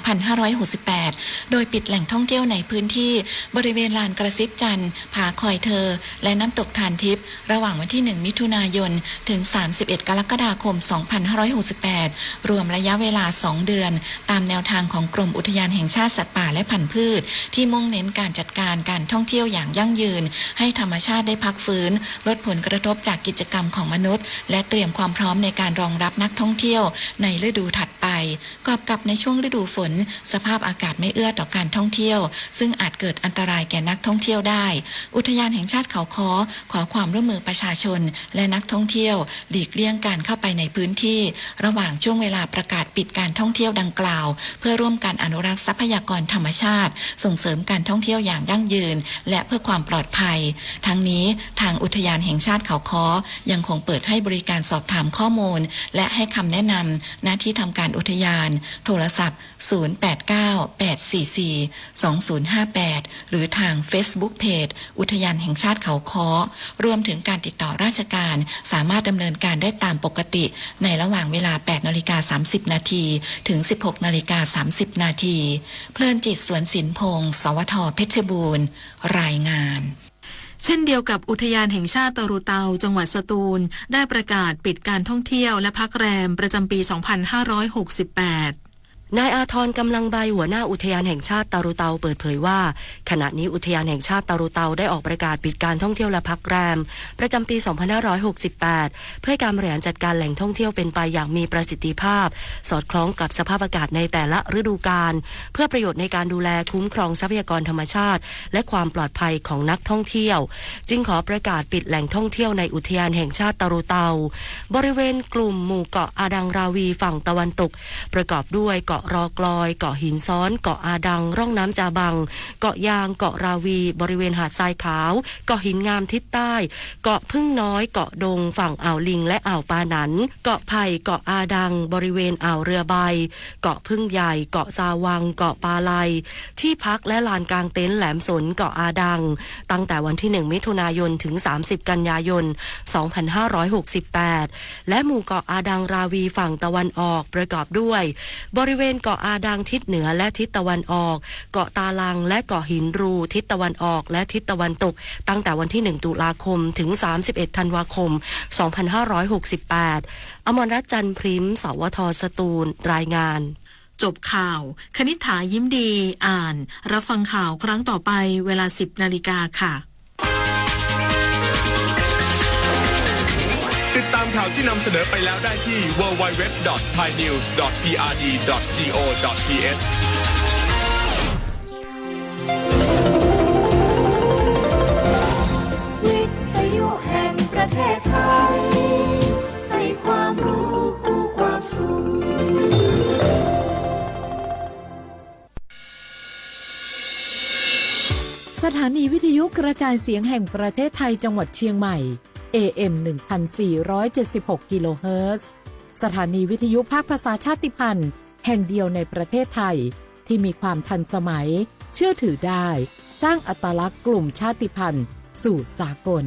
พันห้าร้อยหกสิบแปด โดยปิดแหล่งท่องเที่ยวในพื้นที่บริเวณลานกระซิบจันทร์ ผาคอยเทอ และน้ำตกทานทิพย์ ระหว่างวันที่ หนึ่ง มิถุนายน ถึง สามสิบเอ็ด กรกฎาคม สองพันห้าร้อยหกสิบแปด รวมระยะเวลา สอง เดือน ตามแนวทางของกรมอุทยานแห่งชาติสัตว์ป่าและพันธุ์พืช ที่มุ่งเน้นการจัดการการท่องเที่ยวอย่างยั่งยืน ให้ธรรมชาติได้พักฟื้น ลดผลกระทบจากกิจกรรมของมนุษย์ และเตรียมความพร้อมในการรองรับนักท่องเที่ยวในฤดูถัดไป กอบกับในช่วงฤดูฝน สภาพอากาศไม่เอื้อต่อการท่องเที่ยว ซึ่งอาจเกิดอันตรายแก่นักท่องเที่ยวได้ อุทยานแห่งชาติเขาค้อ ขอความร่วมมือประชาชน และนักท่องเที่ยว หลีกเลี่ยงการเข้าไปในพื้นที่ ระหว่างช่วงเวลาประกาศปิดการท่องเที่ยวดังกล่าว เพื่อร่วมกันอนุรักษ์ทรัพยากรธรรมชาติ ส่งเสริมการท่องเที่ยวอย่างยั่งยืน และเพื่อความปลอดภัย ทั้งนี้ ทางอุทยานแห่งชาติเขาค้อ ยังคงเปิดให้บริการสอบถามข้อมูล และให้คำแนะนำ ณ ที่ทำการอุทยาน โทรศัพท์ ศูนย์แปดเก้า แปดสี่สี่ สองศูนย์ห้าแปด หรือทาง Facebook Page อุทยานแห่งชาติเขาค้อ รวมถึงการติดต่อราชการ สามารถดำเนินการได้ตามปกติ ในระหว่างเวลา แปดนาฬิกาสามสิบนาที ถึง สิบหกนาฬิกาสามสิบนาที เพลินจิต สวนศิลป์พงษ์ สวท เพชรบูรณ์ รายงาน เช่นเดียวกับอุทยานแห่งชาติตะรูเตา จังหวัดสตูล ได้ประกาศปิดการท่องเที่ยวและพักแรมประจำปี สองพันห้าร้อยหกสิบแปด นายอาทร กำลังใบ หัวหน้าอุทยานแห่งชาติตารูเตาเปิดเผยว่า ขณะนี้อุทยานแห่งชาติตารูเตาได้ออกประกาศปิดการท่องเที่ยวและพักแรม ประจำปี สองพันห้าร้อยหกสิบแปด เพื่อให้การบริหารจัดการแหล่งท่องเที่ยวเป็นไปอย่างมีประสิทธิภาพ สอดคล้องกับสภาพอากาศในแต่ละฤดูกาล เพื่อประโยชน์ในการดูแลคุ้มครองทรัพยากรธรรมชาติ และความปลอดภัยของนักท่องเที่ยว จึงขอประกาศปิดแหล่งท่องเที่ยวในอุทยานแห่งชาติตารูเตา บริเวณกลุ่มหมู่เกาะอาดังราวีฝั่งตะวันตก ประกอบด้วยเกาะรอกลอย เกาะหินซ้อน เกาะอาดัง ร่องน้ำจาบัง เกาะยาง เกาะราวี บริเวณหาดทรายขาว เกาะหินงามทิศใต้ เกาะผึ้งน้อย เกาะดง ฝั่งอ่าวลิงและอ่าวปาหนัน เกาะไผ่ เกาะอาดัง บริเวณอ่าวเรือใบ เกาะผึ้งใหญ่ เกาะซาวัง เกาะปาลัย ที่พักและลานกางเต็นท์แหลมสน เกาะอาดัง ตั้งแต่วันที่ หนึ่ง มิถุนายน ถึง สามสิบ กันยายน สองพันห้าร้อยหกสิบแปด และหมู่เกาะอาดังราวีฝั่งตะวันออก ประกอบด้วย บริเวณเกาะอาดังทิศเหนือและทิศตะวันออก เกาะตาลัง และเกาะหินรู ทิศตะวันออกและทิศตะวันตก ตั้งแต่วันที่ หนึ่ง ตุลาคม ถึง สามสิบเอ็ด ธันวาคม สองพันห้าร้อยหกสิบแปด อมรรัตน์ จันทร์พริม สวท สตูล รายงาน จบข่าว คณิษฐา ยิ้มดี อ่าน รับฟังข่าวครั้งต่อไป เวลา สิบนาฬิกาค่ะ ติดตามข่าวที่นำเสนอไปแล้วได้ที่ ดับเบิลยู ดับเบิลยู ดับเบิลยู ดอท ไทยนิวส์ ดอท พีอาร์ดี ดอท จี โอ ดอท ที เอช วิทยุแห่งประเทศไทย ให้ความรู้คู่ความสุข สถานีวิทยุกระจายเสียงแห่งประเทศไทยจังหวัดเชียงใหม่ เอ เอ็ม หนึ่งพันสี่ร้อยเจ็ดสิบหก กิโลเฮิรตซ์ สถานีวิทยุภาคภาษาชาติพันธุ์แห่งเดียวในประเทศไทย ที่มีความทันสมัย เชื่อถือได้ สร้างอัตลักษณ์กลุ่มชาติพันธุ์สู่สากล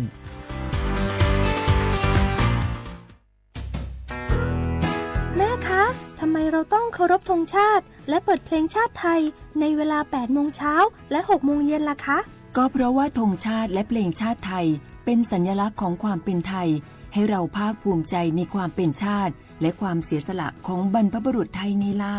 แม่คะ ทำไมเราต้องเคารพธงชาติ และเปิดเพลงชาติไทย ในเวลา แปดโมงเช้า และ หกโมงเย็นล่ะคะ ก็เพราะว่าธงชาติและเพลงชาติไทย เป็นสัญลักษณ์ของความเป็นไทย ให้เราภาคภูมิใจในความเป็นชาติ และความเสียสละของบรรพบุรุษไทยไงล่ะ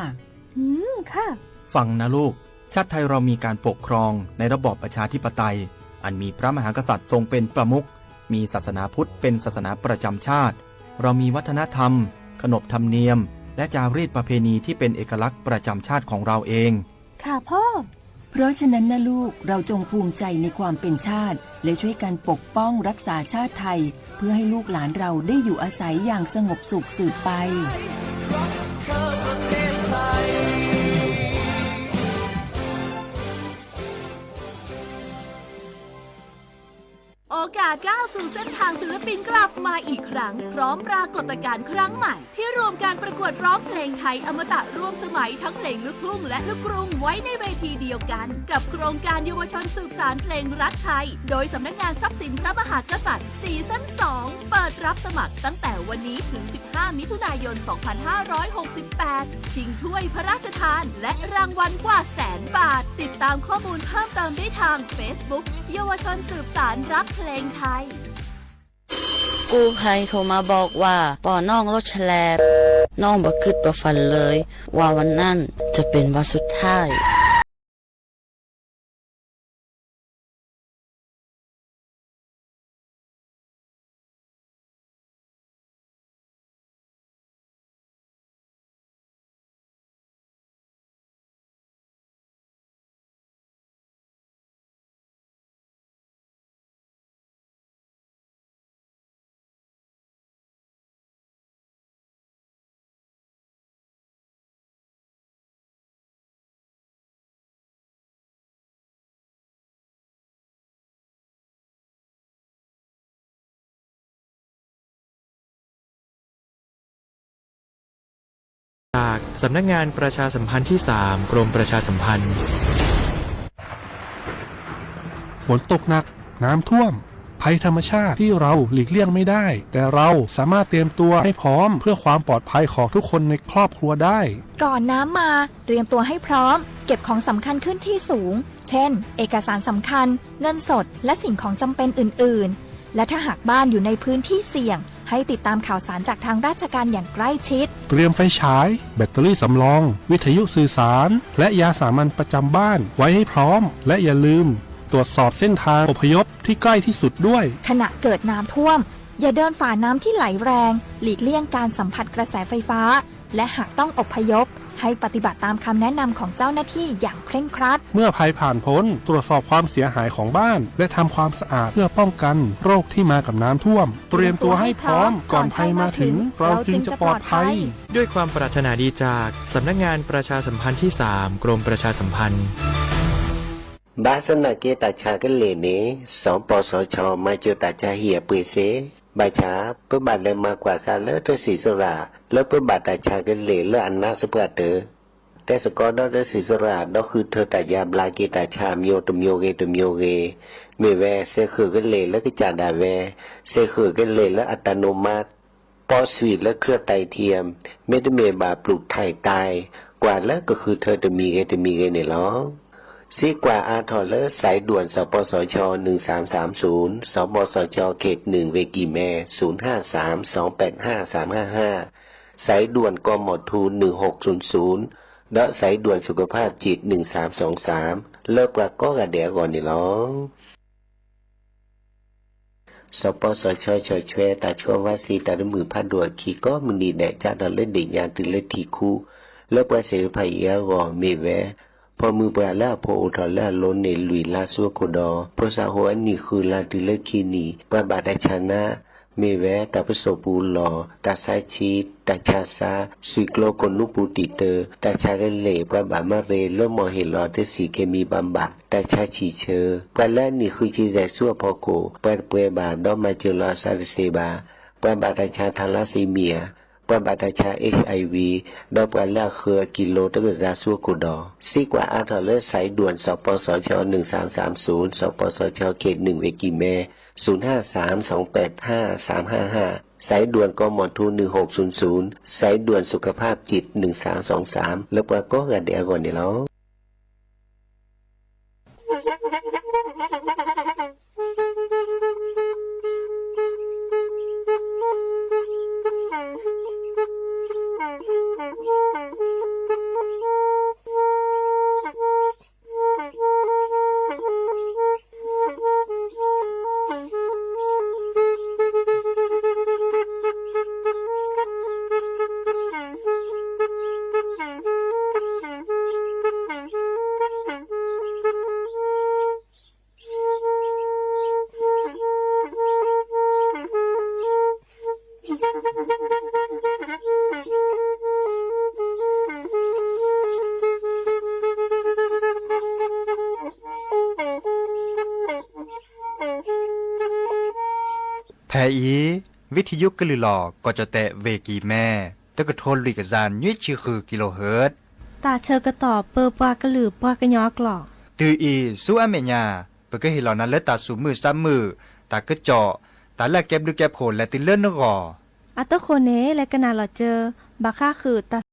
อืม ค่ะ ฟังนะลูก ชาติไทยเรามีการปกครองในระบอบประชาธิปไตย อันมีพระมหากษัตริย์ทรงเป็นประมุข มีศาสนาพุทธเป็นศาสนาประจำชาติ เรามีวัฒนธรรม ขนบธรรมเนียม และจารีตประเพณีที่เป็นเอกลักษณ์ประจำชาติของเราเอง ค่ะพ่อ เพราะฉะนั้นนะลูก เราจงภูมิใจในความเป็นชาติ และช่วยกันปกป้องรักษาชาติไทย เพื่อให้ลูกหลานเราได้อยู่อาศัยอย่างสงบสุขสืบไป โอกาส ก้าวสู่เส้นทางศิลปินกลับมาอีกครั้ง พร้อมปรากฏการณ์ครั้งใหม่ ที่รวมการประกวดร้องเพลงไทยอมตะร่วมสมัยทั้งเพลงลูกทุ่งและลูกกรุงไว้ในเวทีเดียวกัน กับโครงการเยาวชนสืบสานเพลงรักไทย โดยสำนักงานทรัพย์สินพระมหากษัตริย์ ซีซั่นสอง เปิดรับสมัครตั้งแต่วันนี้ถึง สิบห้า มิถุนายน สองพันห้าร้อยหกสิบแปด ชิงถ้วยพระราชทาน และรางวัลกว่าแสนบาท ติดตามข้อมูลเพิ่มเติมได้ทาง Facebook เยาวชนสืบสานรักเพลงไทย กู้ภัยโทรมาบอกว่าปอน้องรถแฉลบ น้องบ่คิดบ่ฝันเลยว่าวันนั้นจะเป็นวันสุดท้าย จากสำนักงานประชาสัมพันธ์ที่สาม กรมประชาสัมพันธ์ ฝนตกหนัก น้ำท่วม ภัยธรรมชาติที่เราหลีกเลี่ยงไม่ได้ แต่เราสามารถเตรียมตัวให้พร้อมเพื่อความปลอดภัยของทุกคนในครอบครัวได้ ก่อนน้ำมา เตรียมตัวให้พร้อม เก็บของสำคัญขึ้นที่สูง เช่น เอกสารสำคัญ เงินสด และสิ่งของจำเป็นอื่นๆ และถ้าหากบ้านอยู่ในพื้นที่เสี่ยง ให้ติดตามข่าวสารจากทางราชการอย่างใกล้ชิด เตรียมไฟฉาย แบตเตอรี่สำรอง วิทยุสื่อสาร และยาสามัญประจำบ้านไว้ให้พร้อม และอย่าลืมตรวจสอบเส้นทางอพยพที่ใกล้ที่สุดด้วย ขณะเกิดน้ำท่วม อย่าเดินฝ่าน้ำที่ไหลแรง หลีกเลี่ยงการสัมผัสกระแสไฟฟ้า และหากต้องอพยพ ให้ปฏิบัติตามคำแนะนำของเจ้าหน้าที่อย่างเคร่งครัด เมื่อภัยผ่านพ้น ตรวจสอบความเสียหายของบ้าน และทำความสะอาดเพื่อป้องกันโรคที่มากับน้ำท่วม เตรียมตัวให้พร้อม ก่อนภัยมาถึง เราจึงจะปลอดภัย ด้วยความปรารถนาดีจากสำนักงานประชาสัมพันธ์ที่สาม กรมประชาสัมพันธ์ ဘၣ်ဆၣ်သနာ်က့ တၢ်ဆါကလဲာ်န့ၣ် စီၤပီစီၤဆၢ မၤစၢၤတၢ်ဆါဟံၣ်အပှ့ၤစ့ၢ်, ဘၣ်ဆၣ် ပဘၣ်လဲၤမၤကွၢ်စးလၢတၢ်စံးစရၣ် လၢပဘၣ်တၢ်ဆါကလဲာ်လၢအနါစပှၢ်တၢၢ်, တဲစ့ၢ်ကီးဒီးတၢ်စံးစရၣ် ဒီးဃုထၢတၢ်ယါဘျါက့ၤတၢ်ဆါ မျိုးတမျိုးဂ့ၤတမျိုးဂ့ၤ, မ့ၢ်ဝဲ စဲးဃုာ်ကလဲာ်လၢကစၢ်ဒၣ်ဝဲ, စဲးဃုာ်ကလဲာ်လၢ autonomous, ပီးဆွံးလၢ เครื่องไตเทียม, မ့တမ့ၢ်ဘၣ် ပลูกถ่ายไต, ကွၢ်လၢကဃုထၢတမံၤဂ့ၤတမံၤဂ့ၤန့ၣ်လီၤ. စံးကွၢ်အါထီၣ်လၢ สายด่วน สปสช หนึ่งสามสามศูนย์, สปสช เขตหนึ่ง เวกีแม ศูนย์ห้าสาม สองแปดห้า สามห้าห้า, สายด่วน กมธ หนึ่งหกศูนย์ศูนย์ ဒီး สายด่วนสุขภาพจิต หนึ่งสามสองสาม လၢပှၤကိးဂၤဒဲးအဂီၢ်န့ၣ်လီၤ. စီၤပီစီၤဆၢ ဆီၣ်ထွဲတၢ်ဆှၢဝါစ့တၢ်တမုာ်ဖးဒိၣ်အခံ ကိးမုၢ်နံၤဒဲး ကၢ်ထီၣ်လၢဒ့ၣ်ညါတုၤလၢထံၣ်ခူ, လၢပှၤသ့ၣ်တဖၣ်အံၤအဂီၢ် မ့ၢ်ဝဲ ဖိမုၣ်ပှၢ်လၢအဖိအိၣ်ထီၣ်လၢအလိၤန့ၣ် လွံၢ်လါဆူအခိၣ်ဒီး ဖိသၣ်ဟိအနံၣ်ဃုလါတုၤလၢခံနံၣ် ပှၤဘၣ်တၢ်ဆါနါ မ့ၢ်ဝဲ တၢ်ပစိာ်ပူၤလီၢ်, တၢ်ဆါဆံး, တၢ်ဆါစါ, ဆွံကျိကိၢ်နူာ်ပူၤတံာ်တၢ, တၢ်ဆါကလဲာ်, ပှၤဘၣ်မၤရ့လၢမီၢ်ဟ့ၣ်လီၤတဆံး เคมีบำบัด, တၢ်ဆါဆံးဆၢ, ပှၤလၢအနံၣ်ဃုဆံယဲၢ်ဆူအဖီခိၣ် ပှၤတပှဲၤဘၣ် ဒီးမၤစၢၤလီၤအသးတသ့ဘၣ်, ပှၤဘၣ်တၢ်ဆါ ทาลัสซีเมีย, ပှၤဘၣ်တၢ်ဆါ HIV, ဒီးပှၤလၢအဃၢၤအကံလိတကစၢ်ဆူအခိၣ်ဒီး စံးကွၢ်အါထီၣ်လၢ สายด่วน สปสช หนึ่งสามสามศูนย์, สปสช เขตหนึ่ง เวกีแม ศูนย์ห้าสาม สองแปดห้า สามห้าห้า, สายด่วน กมธ หนึ่งหกศูนย์ศูนย์, สายด่วนสุขภาพจิต หนึ่งสามสองสาม လၢပှၤကိးဂၤဒဲးအဂီၢ်န့ၣ်လီၤ. ဖဲအံၤ ဝံထံယိကလုာ်လီၤ ကီၢ်ကၠီၣ်တဲၣ် ဝ့ၢ်ကံၢ်မဲ တကထိလွံၢ်ကယၤနွံဆံဃု kilohertz တၢ်ဆၢကတီၢ်ပၢပှၤကလုာ်ပှၤကညီအကျိာ် တုၤအံၤဆူအမဲာ်ညါ ပကဟ့ၣ်လီၤနၤလၢတၢ်သူၣ်မုာ်သးမုာ်, တၢ်ကစီၣ်, တၢ်လၢအကဲဘျုးကဲဖှိၣ်လဲၤတုၤလၢနဂီၢ်. အတဃိန့ၣ် လဲၤကနၣ်လီၤစၢၤ ဘၣ်ဃးဃုာ်တၢ်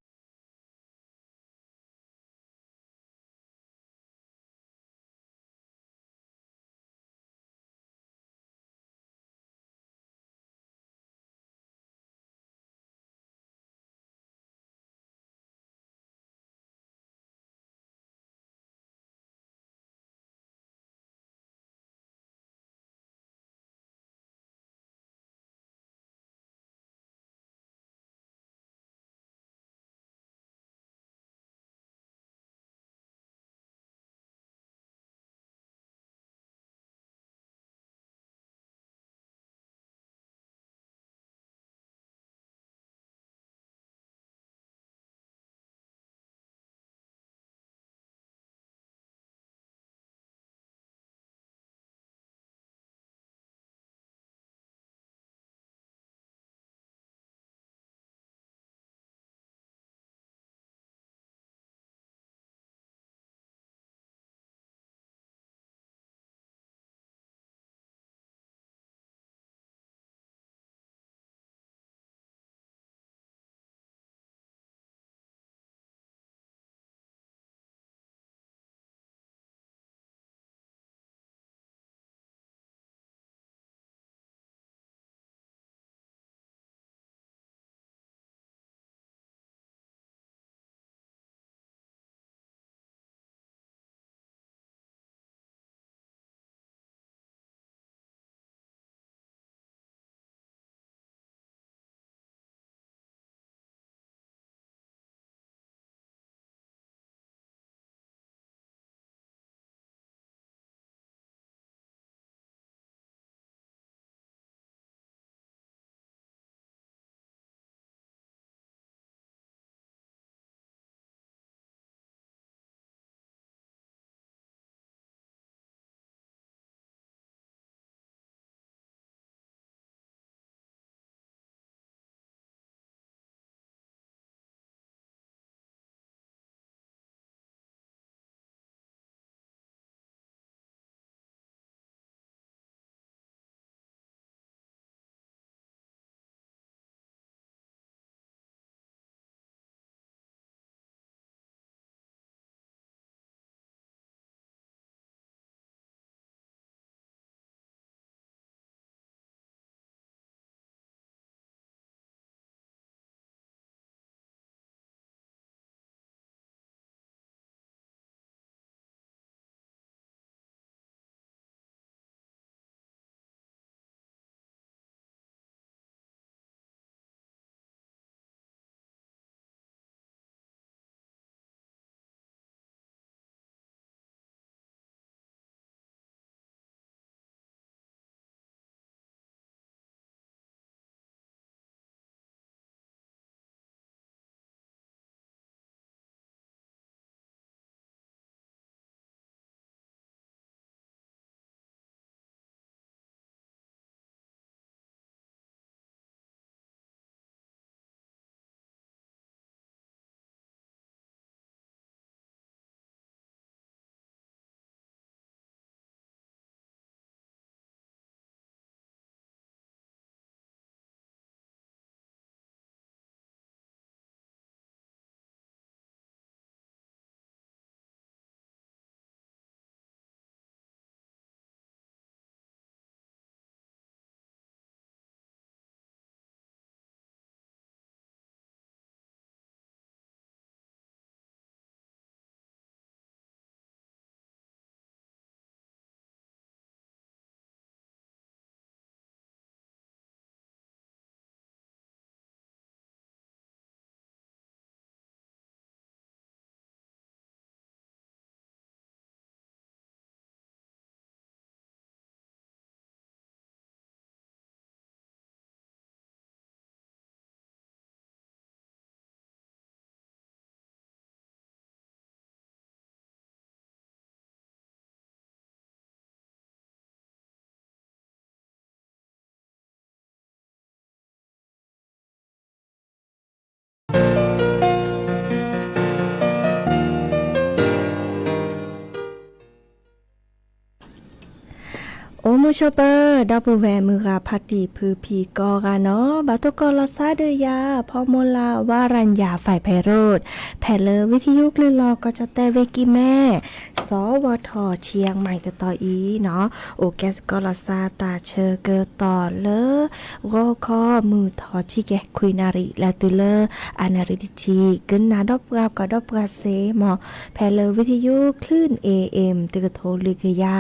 အိၣ်မုာ်ဆိးပၢၤ ဒီပုၢ်ဝဲၢ်မုၢ်ဂၤဖါတံၢ်ဖုဖံကိးဂၤနီၤ, ဘၣ်တိၢ်ကီၢ်လီၤစၢ်ဒီးယၤ ဖီမိၢ်လၢ် ဝါရၤညၣ် ဖဲးဖဲးရိး, ဖဲလၢဝံသယုၢ်ကလုာ်လီၤ ကီၢ်ကၠီၣ်တဲၣ်ဝ့ၢ်ကံၢ်မဲၣ် စီၤဝီၤထီၣ် ဆံယဲၢ်မံး တတီၤအံၤနီၤ, အိၣ်ကဲစ့ၢ်ကီးလီၤစၢ်တၢ်ဆၢကတီၢ်လၢ ဂီၤခီမုၢ်ထီၣ်ထံကဲၤ ခွံနၣ်ရံၣ် လၢတုၤလၢ အနၣ်ရံၣ်တဆံ, ကနၣ်ဒီးပှၤ ပှၤဒီးပှၤစ့ၢ်ကီး ဖဲလၢဝံသယုၢ် คลื่น เอเอ็ม တကထိလွံၢ်ကယၤ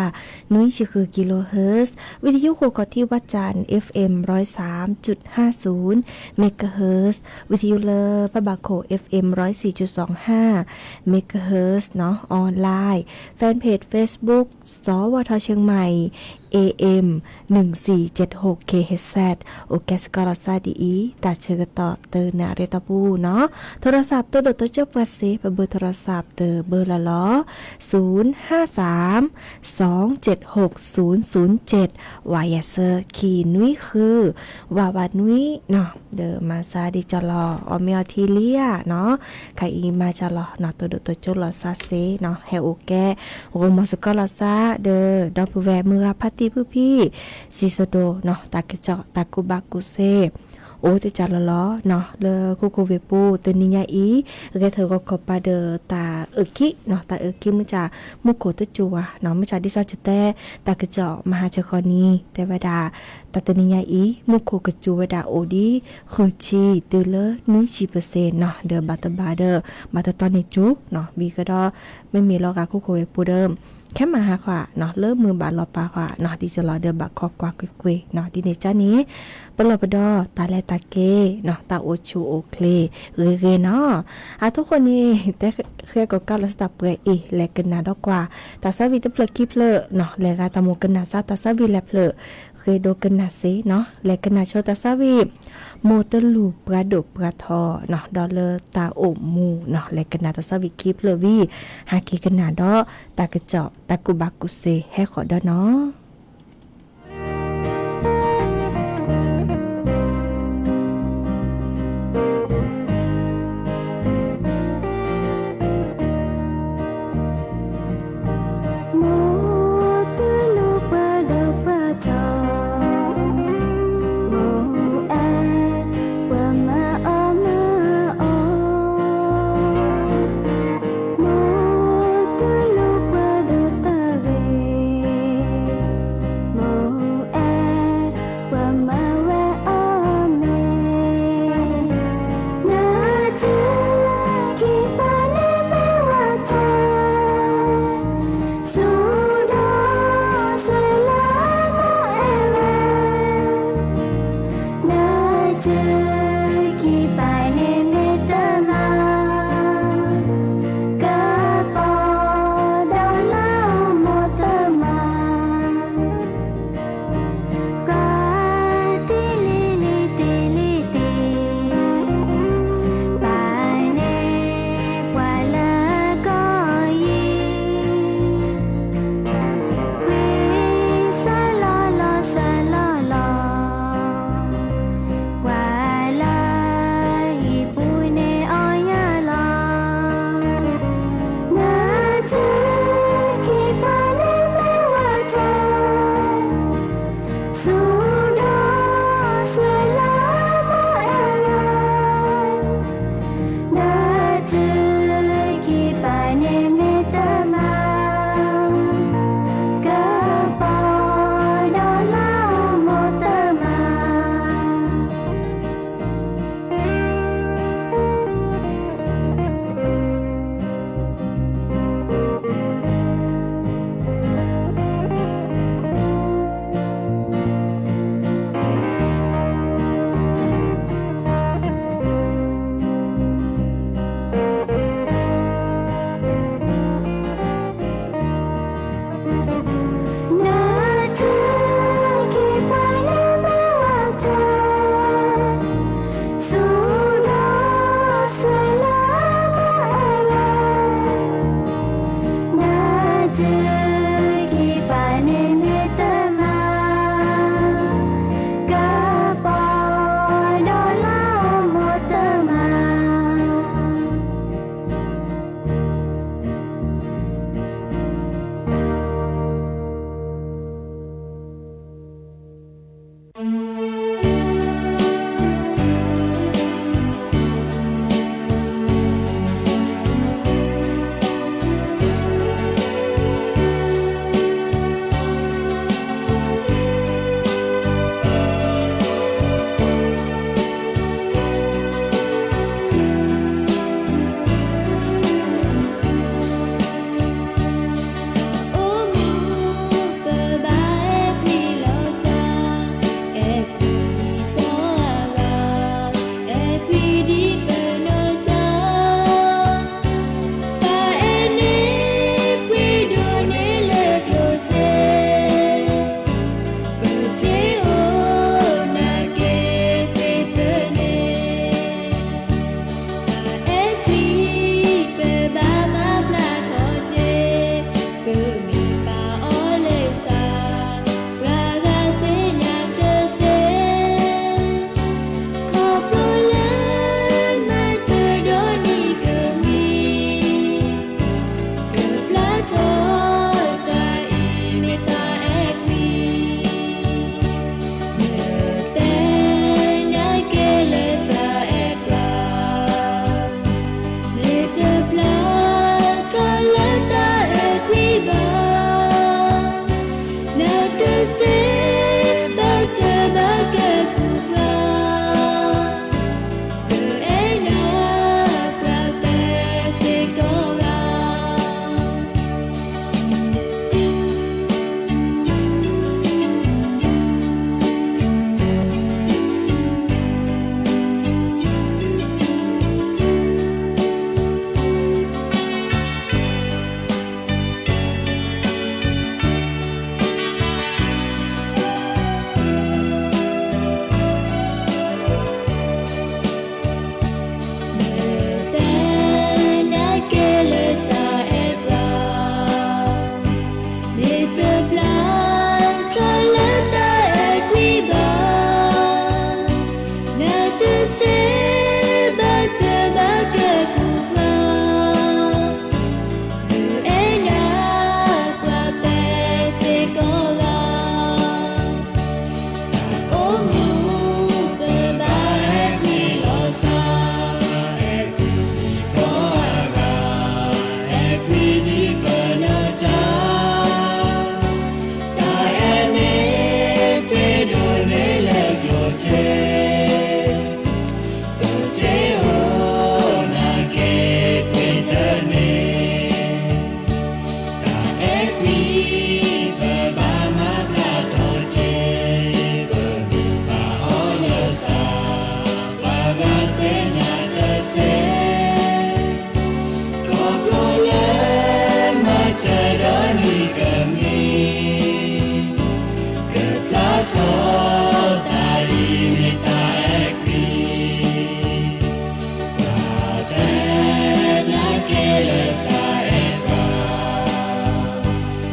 နွံဆံဃု kilohertz, ဝံသယုၢ်ဃိာ်ခီၣ်ထံးဝၣ်စၣ် เอฟเอ็ม ร้อยสามจุดห้าศูนย์ megahertz, ဝံသယုၢ်လၢဖးဘၣ်ခိၣ် เอฟเอ็ม ร้อยสี่จุดสองห้า megahertz နီၤ, online, fanpage Facebook စီၤဝီၤထီၣ် เชียงใหม่ เอเอ็ม หนึ่งสี่เจ็ดหก เคเอชเอส အိၣ်ကဲစ့ၢ်ကီးလီၤစၢ်ဒ်အံၤ တၢ်ဆၢကတီၢ်တနၣ်ရံၣ်တီၢ်ပူၤနီၤ, ထိရစး တိၢ်ဒိၣ်တိစၢၤပှၤစ့ၢ် ပဘၢၣ်ထိရစးတဘၢၣ်လီၤလီၤ, ศูนย์ห้าสาม สองเจ็ดหกศูนย์ศูนย์เจ็ด ဝါယၤစၢၤ ခံနွံဃု ဝးဝးနွံနီၤ, ဒီးမၤစၢ်ဒ်ကၠီလီၤ အီၣ်မ့ၤအီထံလံဧါနီၤ, ခဲအံၤမၤစၢ်လီၤနီၤ, တိၢ်ဒိၣ်တိစၢၤလီၤစၢ်စ့ၢ်နီၤ, ဟဲအိၣ်ကဲ ဂီၤမီၤစ့ၢ်ကီးလီၤစၢ်ဒီး ဒီပုၢ်ဝဲၢ်မုၢ်ဂၤဖါတံၢ်ဖုဖံ စံးဆၢဒိၣ်နီၤ, တၢ်ကစီၣ်တၢ်ကူၣ်ဘၣ်ကူၣ်သ့ အိၣ်တကၢ်လီၤလီၤနီၤ, လၢခိခိၣ်ဝ့ၢ်ပူၤ တနံၤညါအံၤ ဂဲၤထၢၣ်ဂီၤခီၣ်ပၤဒီးတၢ်အုၣ်ခံနီၤ, တၢ်အုၣ်ခံမုၢ်ဆါ မူခိၣ်တစိၤဝဲနီၤ, မုၢ်ဆါဒ်သိးကတဲ တၢ်ကစီၣ်မဟါဆဲးဃီနံၤ တဲဝဲဒၣ် တၢ်တနံၤညါအံၤ မူခိၣ်ကစိၤဝဲဒၣ်အိၣ်ဒံး ဃုဆံတုၤလၢနွံဆံပၢၢ်စ့ၣ်နီၤ, ဒီးဘၣ်တဘၣ်ဒီး ဘၣ်တတီန့ၣ်စိၤနီၤ, ဝံၤကဒီး မ့မ့ၢ်လီၤဂာ်ခိခိၣ်ဝ့ၢ်ပူၤဒီး ခဲမုၢ်ဟါဃီနီၤ, လၢမုၢ်ဘၣ်လီၤပာ်ဃီနီၤ, ဒ်သိးလီၤဒီးဘၣ်ခီကွၢ်ကွ့ၢ်ကွ့ၢ်နီၤ, ဒ်န့ၣ်ကန့ၣ် ပလီၢ်ပဒီတၢ်လဲၤတၢ်က့ၤနီၤ, တၢ်အိၣ်ဆူၣ်အိၣ်ချ့ဂ့ၤဂ့ၤနီၤ, အါထီၣ်ဃိန့ၣ် တဲဃဲကီးကါလီၤစၢ်တၢ်ပှဲၤအံၤ လဲၤကနၣ်ဒီးကွၢ် တၢ်ဆၢဝံၤတဖျၢၣ်ခံဖျၢၣ်နီၤ, လဲၤဂၤတၢ်မိၣ်ကနၣ်စၢ်တၢ်ဆၢဝံၤလဲၤဖျၢၣ် ဃ့ဒိကနၣ်စ့ၢ်နီၤ, လဲၤကနၣ်ဆိတၢ်ဆၢဝံၤ မိၢ်တလူၢ်ပှၤဒိၣ်ပှၤထီနီၤ, ဒီးလၢတၢ်အိၣ်မူနီၤ, လဲၤကနၣ်တၢ်ဆၢဝံၤခံဖျၢၣ်ဝံၤ ဟးက့ၤကနၣ်ဒီး တၢ်ကစီၣ်တၢ်ကူၣ်ဘၣ်ကူၣ်သ့ဟဲဃီၤဒီးနီၤ. မ့ၢ်ကမ့ၢ် ကဖျါထီၣ်တၢ်အံၤမ့ၢ်တၢ်အဲၣ်ကွံ ပှၤတဲနၤက့ၤလၢစးအဲၣ်ပှၤ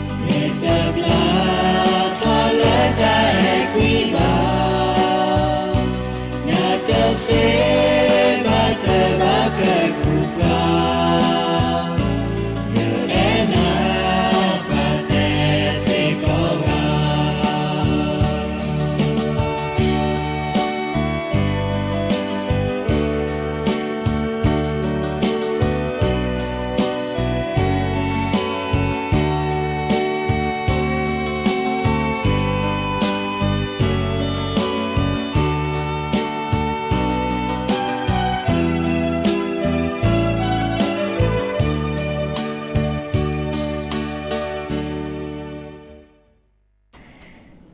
မ့ၢ်တဖျါထီၣ်လၢတၢ်အဲၣ်ကွံဘၣ် နတစံးဘၣ်တဘၣ်ကကူးပှၤ ယအဲၣ်နၤပှၤတဲစ့ၢ်ကီးဂၤ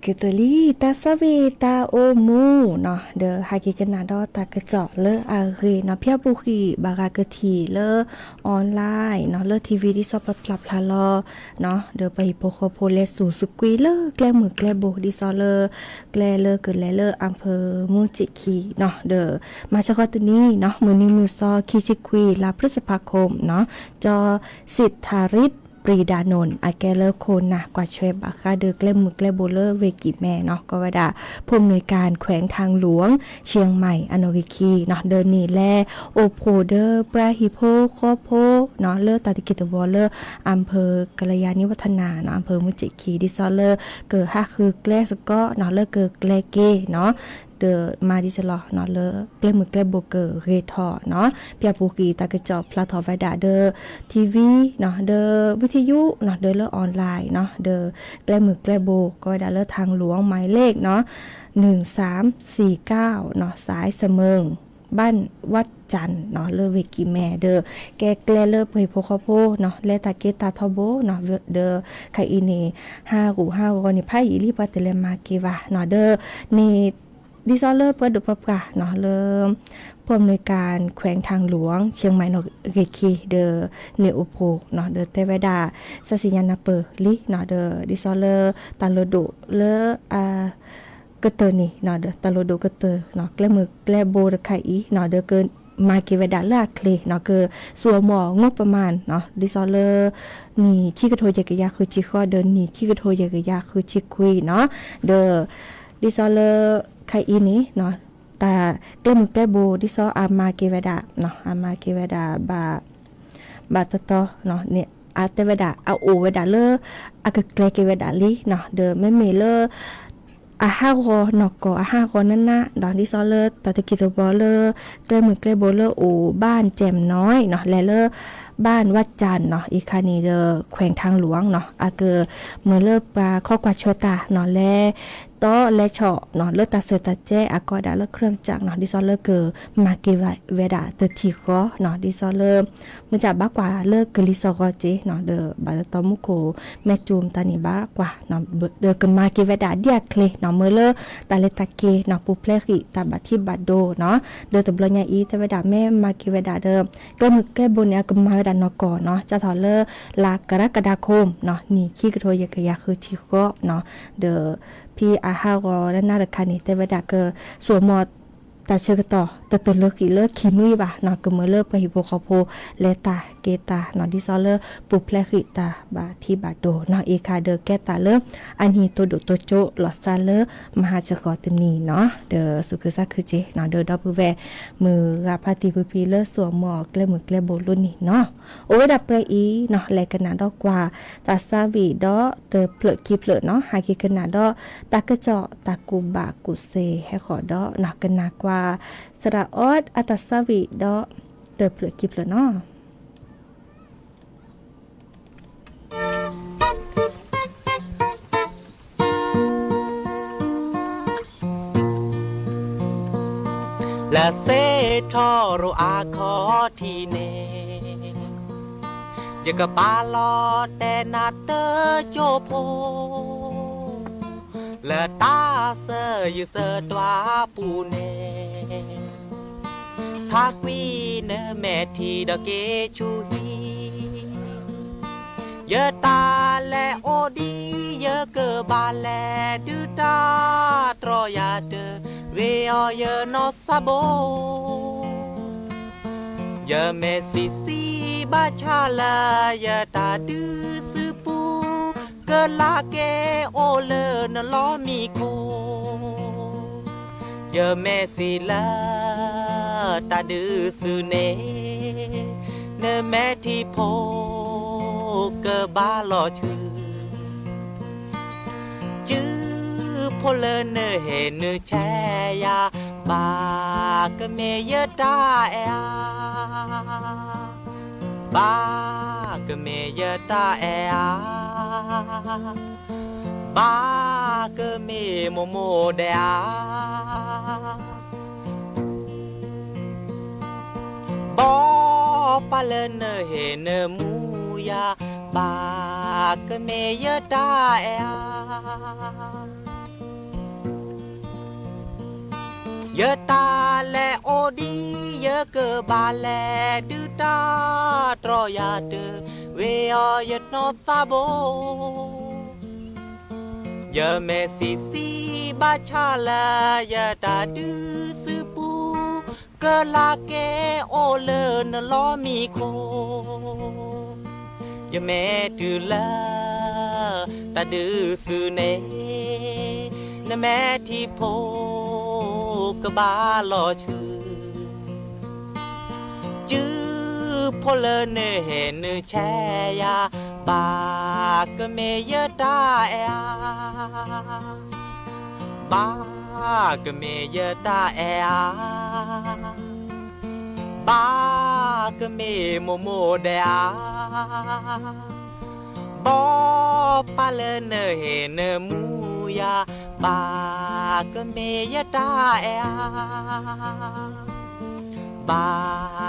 က့ၤသုးလံ တၢ်ဆၢဝံၤတၢ်အိၣ်မူနီၤ ဒီးဟဲက့ၤကနၣ်ဒီးတၢ်ကစီၣ်လၢအဂ့ၤနီၤ ဖၠၣ်ပူၤဃံး ဘၣ်ဂၤကထံၣ်လၢ online နီၤ လၢ ထံၣ်ဝံၤ ဒ်သိးပဖျါဖျါလီၤနီၤ ဒီးပှၤဟံၣ်ဖိဃီဖိလဲၤစူၤစူၤကွံာ်လၢကျဲမုၢ်ကျဲဘိ ဒ်သိးလၢ ကျဲလၢကလဲၤလၢအဖၢမူစ့ၢ်ခံနီၤ ဒီးမၤစၢၤဃီတနံၤနီၤ မုၢ်နံၤမုၢ်သီ ခံဆံခွံ လါ พฤษภาคม နီၤ ကၠီ สิทธาริตย์ปรีดานนท์ အကဲလၢခိၣ်နၢ်ကွၢ်ထွဲဘၣ်ဃးဒီးကျဲမုၢ်ကျဲဘိလၢဝ့ၢ်ကံၢ်မဲနီၤ ကိးဝဲဒၣ် ผู้อำนวยการแขวงทางหลวงเชียงใหม่ အနီၣ်ဂံၢ်ခံနီၤ ဒီးန့ၣ်လဲၤအိၣ်ဖှိၣ်ဒီးပှၤဟံၣ်ဖိဃီဖိနီၤ လၢတၢ်တကံၢ်တဘီလၢ อำเภอกัลยาณิวัฒนา နီၤ อำเภอမူစ့ၢ်ခံ ဒ်သိးလၢကဟးဃုကျဲစ့ၢ်ကီးနီၤ လၢကကျဲက့ၤနီၤ ဒီးမၤဒ်သိးလီၤနီၤ လၢကျဲမုၢ်ကျဲဘိကဂ့ၤထီၣ်နီၤ ဖၠၣ်ပူၤဃံးတၢ်ကစီၣ်ဖျါထီၣ်ဝဲဒၣ်ဒီး ထံၣ်ဝံၤနီၤ ဒီး วิทยุနီၤ ဒီးလၢ online နီၤ ဒီးကျဲမုၢ်ကျဲဘိ ကိးဝဲဒၣ်လၢ ทางหลวงหมายเลขနီၤ หนึ่งสามสี่เก้าနီၤ สายเสมิง บ้านวัดจันทน์ နီၤ လၢဝ့ၢ်ကံၢ်မဲ ဒီးကဲကျဲလၢပှၤဟံၣ်ဖိဃီဖိနီၤ လဲၤတၢ်က့ၤတၢ်ထီဘိနီၤ ဒီးခါအံၤန့ၣ် ဟးဂူာ်ဟးဂီၤန့ၣ် ဖးယံာ်လံ ပှၤတလဲၤမၤက့ၤဘၣ်နီၤ ဒီးန့ၣ် ဒ်သိးလၢပှၤဒိၣ်ပှၤပှၢ်နီၤ လၢ ผู้อำนวยการแขวงทางหลวงเชียงใหม่နီၣ်ဂံၢ်ခံ ဒီးန့ၣ်အိၣ်ဖှိၣ်နီၤ ဒီးတဲဝဲဒၣ် စၢ်စံၣ်ညါနၢ်ပၢၢ်လံနီၤ ဒီးဒ်သိးလၢတၢ်လိၣ်ဒိၣ်လၢအ ကတၢၢ်န့ၣ်နီၤ ဒီးတၢ်လိၣ်ဒိၣ်ကတၢၢ်နီၤ ကျဲမုၢ်ကျဲဘိတခါအံၤနီၤ ဒီးကမၤက့ၤဝဲဒၣ်လၢအချ့နီၤ ကစူၢ်အမီၢ် งบประมาณ နီၤ ဒ်သိးလၢ နံၣ်ခံကထိယဲၢ်ကယၤဃုဆံဃိး ဒီးနံၣ်ခံကထိယဲၢ်ကယၤဃုဆံခွံနီၤ ဒီး ဒ်သိးလၢ ခါအံၤန့ၣ်နီၤ တၢ်ကျဲမုၢ်ကျဲဘိ ဒ်သိးအမၤက့ၤဝဲဒၣ်နီၤ အမၤက့ၤဝဲဒၣ်ဘၣ် ဘၣ်တတီနီၤ န့ၣ် အတဲဝဲဒၣ် အအိၣ်ဝဲဒၣ်လၢ အကကျဲၤက့ၤဝဲဒၣ်လံနီၤ ဒီးမ့မ့ၢ်လၢ အဟးဂီၤနီၢ်ကီၢ် အဟးဂီၤနးနးဒီး ဒ်သိးလၢတၢ်တကံၢ်တဘီလၢ ကျဲမုၢ်ကျဲဘိလၢအိၣ် บ้านแจ่มน้อยနီၤ လဲၤလၢ บ้านวัดจันทน์နီၤ အံၤခါန့ၣ်ဒီး แขวงทางหลวงနီၤ အကမၢလၢပှၤခီကွၢ်ဆၢတၢ်နီၤ လဲၤ တီလဲၤဆီၣ်နီၤ လၢတၢ်ဆၢတၢ်ကဲ အကိးဒၣ်လၢ เครื่องจักรနီၤ ဒ်သိးလၢကမၤက့ၤဝဲဒၣ်တထံၣ်ဃီနီၤ ဒ်သိးလၢ မ့ၢ်ဘၣ်ကွၢ်လၢကလံၤစီၤဂီၤက့နီၤ ဒီးဘၣ်တတီမူခိၣ် မဲၢ်ကၠိမ်တၢ်န့ၣ်ဘၣ်ကွၢ်နီၤ ဒီးကမၤက့ၤဝဲဒၣ်ဒ်အချ့နီၤ မၢလၢတၢ်လဲၤတၢ်က့ၤနီၤ ပူၤဖျဲးဃံးတၢ်ဘၣ်ထံဘၣ်ဒိနီၤ ဒီးတဘျီညါအံၤ တဲဝဲဒၣ်မ့ၢ်မၤက့ၤဝဲဒၣ်ဒီး ကျဲမုၢ်ကျဲဘိန့ၣ် အကမၤဝဲဒၣ်နီၢ်ကီၢ်နီၤ စးထီၣ်လၢ လါ กรกฎาคมနီၤ နံၣ်ခံကထိယဲၢ်ကယၤဃုဆံဃိးနီၤ ဒီး ဖဲအဟးဂီၤနးနးတခါန့ၣ် တဲဝဲဒၣ်ကစူၢ်အမီၢ် တၢ်ဆၢကတီၢ် တတၢၢ်လၢဃံးလၢခံနွံဘၣ်နီၤ ကမၢလၢပှၤဟံၣ်ဖိဃီဖိ လဲၤတၢ်က့ၤတၢ်နီၤ ဒ်သိးလၢပူၤဖျဲးဃံးတၢ်ဘၣ်ထံဘၣ်ဒိနီၤ အံၤခါဒီးကဲတၢ်လၢ အနံၣ်တိၢ်ဒိၣ်တိၢ်ကၠိ လီၤစၢ်လၢမဟါစ့ၢ်ကီးတနံၤနီၤ ဒီးသူၣ်ခုသးခုက့နီၤ ဒီးဒီပုၢ်ဝဲၢ် မုၢ်ဂၤဖါတံၢ်ဖုဖံလၢစူၢ်အမီၢ်ကျဲမုၢ်ကျဲဘိလိၤန့ၣ်နီၤ အိၣ်ဝဲဒၣ်ပှဲၤအံၤနီၤ လဲၤကနၣ်ဒီးကွၢ် တၢ်ဆါဝံၤဒီးတဖျၢၣ်ခံဖျၢၣ်နီၤ ဟဲက့ၤကနၣ်ဒီး တၢ်ကစီၣ်တၢ်ကူၣ်ဘၣ်ကူၣ်သ့ဟဲဃီၤဒီးနီၤ ကနၣ်ကွၢ် သရၣ်အီၣ်အတၢ်ဆါဝံၤဒီးတဖျၢၣ်ခံဖျၢၣ်နီၤ လၢစ့ထီရိၣ်အခီၣ်ထံးန့ၣ် ယကပာ်လီၤတဲနၤတကၠိဖိ လၢတၢ်ဆၢယုၢ်ဆၢတွၤပူၤန့ၣ် ထါကွံနမဲာ်ထံဒီးက့ၤဆူဟံၣ် ယတၢ် လဲၤအိၣ်ဒံး ယကဘၣ်လဲၤဒုးတၢ်တြီယၤတဂ့ၤအီၤယနီၢ်သးဘိ. ယမဲာ်ဆံးဆံးဘၣ်ဆၣ်လၢယတၢ်ဒုးသုပူၤ, ကလးကဲအိၣ်လၢနလီမံခိၣ်. ယမဲာ်ဆံးလၢတၢ်ဒုးသုန့ၣ်, နမဲာ်ထံဖိကဘၣ်လီၤဆူ စုဖိလၢနဟ့ၣ်နုာ်ဆဲးယၤ, ဘၣ်ကမ့ၢ်ယတၢ်အဲၣ်ဧါ, ဘၣ်ကမ့ၢ်ယတၢ်အဲၣ်ဧါ, ဘၣ်ကမ့ၢ်မိၢ်မိၢ်ဒဲးဧါ. ဘီပၢ်လၢနဟ့ၣ်နမူယၤ, ဘၣ်ကမ့ၢ်ယတၢ်အဲၣ်ဧါ. ယတၢ်လဲၤအိၣ်ဒံး ယကဘၣ်လဲၤဒုးတၢ်တြီယၤတဂ့ၤအီၤယနီၢ်သးဘိ. ယမဲာ်ဆံးဆံးဘၣ်ဆၣ်လၢယတၢ်ဒုးသုပူၤ, ကလးကဲအိၣ်လၢနလီမံခိၣ်. ယမဲာ်တုၤလၢတၢ်ဒုးသုန့ၣ်, နမဲာ်ထံဖိကဘၣ်လီၤဆူ စုဖိလၢနဟ့ၣ်နုာ်ဆဲးယၤ, ဘၣ်ကမ့ၢ်ယတၢ်အဲၣ်ဧါ, ဘၣ်ကမ့ၢ်ယတၢ်အဲၣ်ဧါ, ဘၣ်ကမ့ၢ်မိၢ်မိၢ်ဒဲးဧါ. ဘီပၢ်လၢနဟ့ၣ်နမူယၤ, ဘၣ်ကမ့ၢ်ယတၢ်အဲၣ်ဧါ,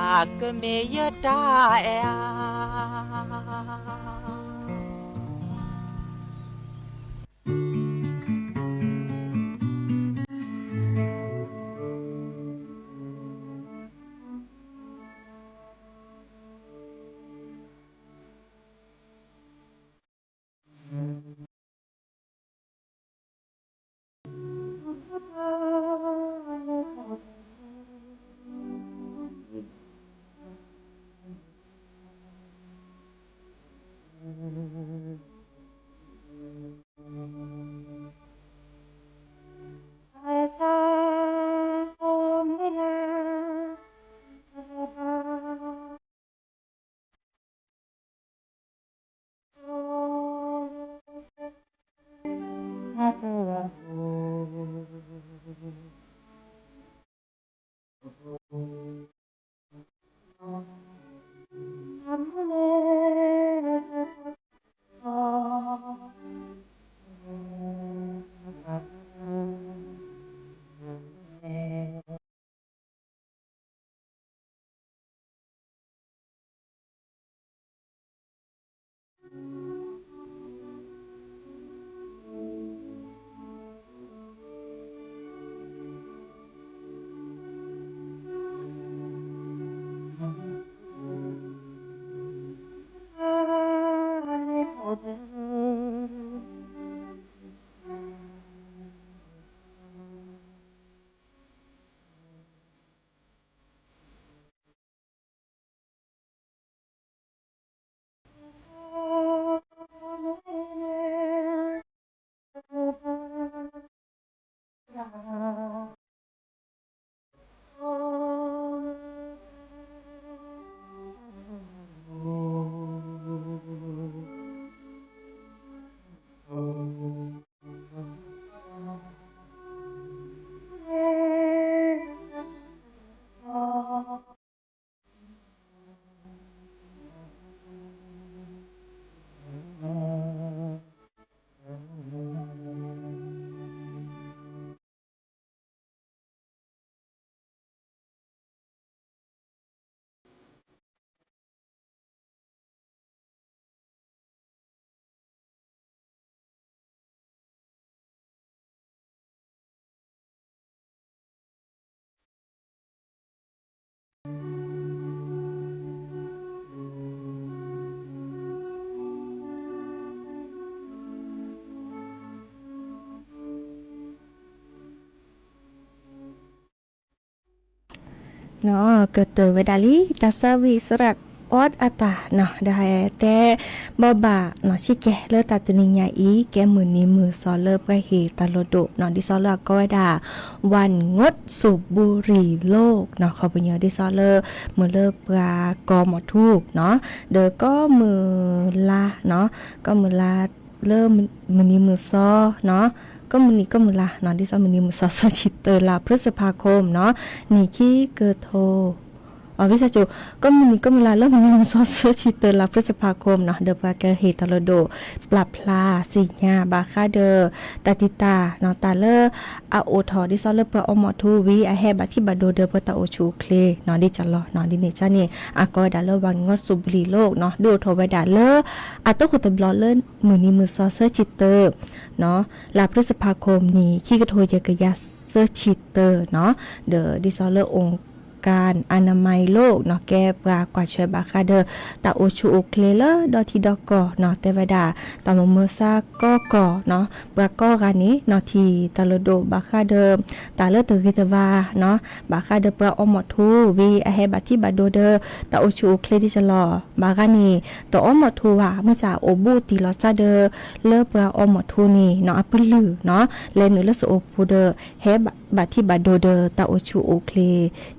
ဘၣ်ကမ့ၢ်ယတၢ်အဲၣ်ဧါ. နီၣ် ကတၢၢ်ဝဲဒၣ်လံ တၢ်ဆၢဝံၣ်စရၣ်အီၣ်အတၢ်နီၣ် ဒီးဟဲတဲဘီဘၣ်နီၣ် ဆံးကဲလၢတၢ်တနံၤညါအံၤ ကဲမုၢ်နံၤမုၢ်သီလၢပှၤဟ့ၣ်တၢ်လိၣ်ဒိၣ်နီၣ် ဒ်သိးလၢအကိးဝဲဒၣ် วันงดสูบบุหรี่โลกနီၣ် ခီပညီ ဒ်သိးလၢ မုၢ်လၢပှၤကိးမီၣ်ထူနီၣ် ဒီးကိးမုၢ်လါနီၣ် ကိးမုၢ်လါ လၢမုၢ်နံၤမုၢ်သီနီၣ် ကိးမုၢ်နံၤကိးမုၢ်လါနီၣ် ဒ်သိးမုၢ်နံၤမုၢ်သီ သၢဆံတၢ လါพฤษภาคมနီၣ် နံၣ်ခံကထိ အဝံသးစူၤ ကိးမုၢ်နံၤကိးမုၢ်လါလၢမုၢ်နံၤမုၢ်သီ သၢဆံတၢ လါพฤษภาคมနီၣ် ဒီးပှၤကဟ့ၣ်တၢ်လိၣ်ဒိၣ် ပျၢ်ဖျါသ့ၣ်ညါဘၣ်ဃးဒီး တၢ်တံာ်တာ်နီၣ် တၢ်လၢ အအိၣ်ထီၣ်ဒ်သိးလၢပှၤအီမီၣ်ထူဝံၤ အဟဲဘၣ်ထံၣ်ဘၣ်ဒိဒီးပှၤတၢ်အိၣ်ဆူၣ်အိၣ်ချ့နီၣ် ဒ်ကလီနီၣ် ဒ်န့ၣ်ကန့ၣ် အကိးဝဲဒၣ်လၢ วันงดสูบบุหรี่โลกနီၣ် ဒုးအိၣ်ထီၣ်ဝဲဒၣ်လၢ အတိခိၣ်တဘျီလၢမုၢ်နံၤမုၢ်သီ သၢဆံတၢနီၣ် လါพฤษภาคมနံၣ်ခံကထိယဲၢ်ကယၤ သၢဆံတၢနီၣ် ဒီးဒ်သိးလၢ องค์การอนามัยโลกနီၣ် ကဲပှၤကွၢ်ထွဲဘၣ်ဃးဒီး တၢ်အိၣ်ဆူၣ်အိၣ်ချ့လၢဒီထံဒီကီၢ်နီၣ် တဲဝဲဒၣ် တၢ်မိၣ်မုာ်သးကီကီၢ်နီၣ် ပှၤကိးဂၤန့ၣ်နီၣ် ထံၣ်တၢ်လိၣ်ဒိၣ်ဘၣ်ဃးဒီး တၢ်လၢတဂ့ၤတဝါနီၣ် ဘၣ်ဃးဒီးပှၤအီမီၣ်ထူဝံၤ အဟဲဘၣ်ထံၣ်ဘၣ်ဒိဒီး တၢ်အိၣ်ဆူၣ်အိၣ်ချ့ဒ်ကလီ ဘၣ်ဂၤန့ၣ် တအီမီၣ်ထူဘၣ် မ့ၢ်စ့ၢ်အိၣ်ဘူးတံၢ်လီၤသးဒီး လၢပှၤအီမီၣ်ထူန့ၣ်နီၣ် အပလုၢ်နီၣ် လဲၤနုာ်လၢစအိၣ်ပူၤဒီး ဟဲဘၣ်ထံၣ်ဘၣ်ဒိဒီး တၢ်အိၣ်ဆူၣ်အိၣ်ချ့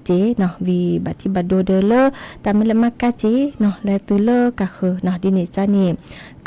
က့နီၣ် ဝံၤဘၣ်ထံၣ်ဘၣ်ဒိဒီးလၢ တၢ်မ့ၢ်လဲၤမၤကၤက့နီၣ် လဲၤတုၤလၢကၢ်ဃၢၤနီၣ် ဒ်န့ၣ်ကန့ၣ်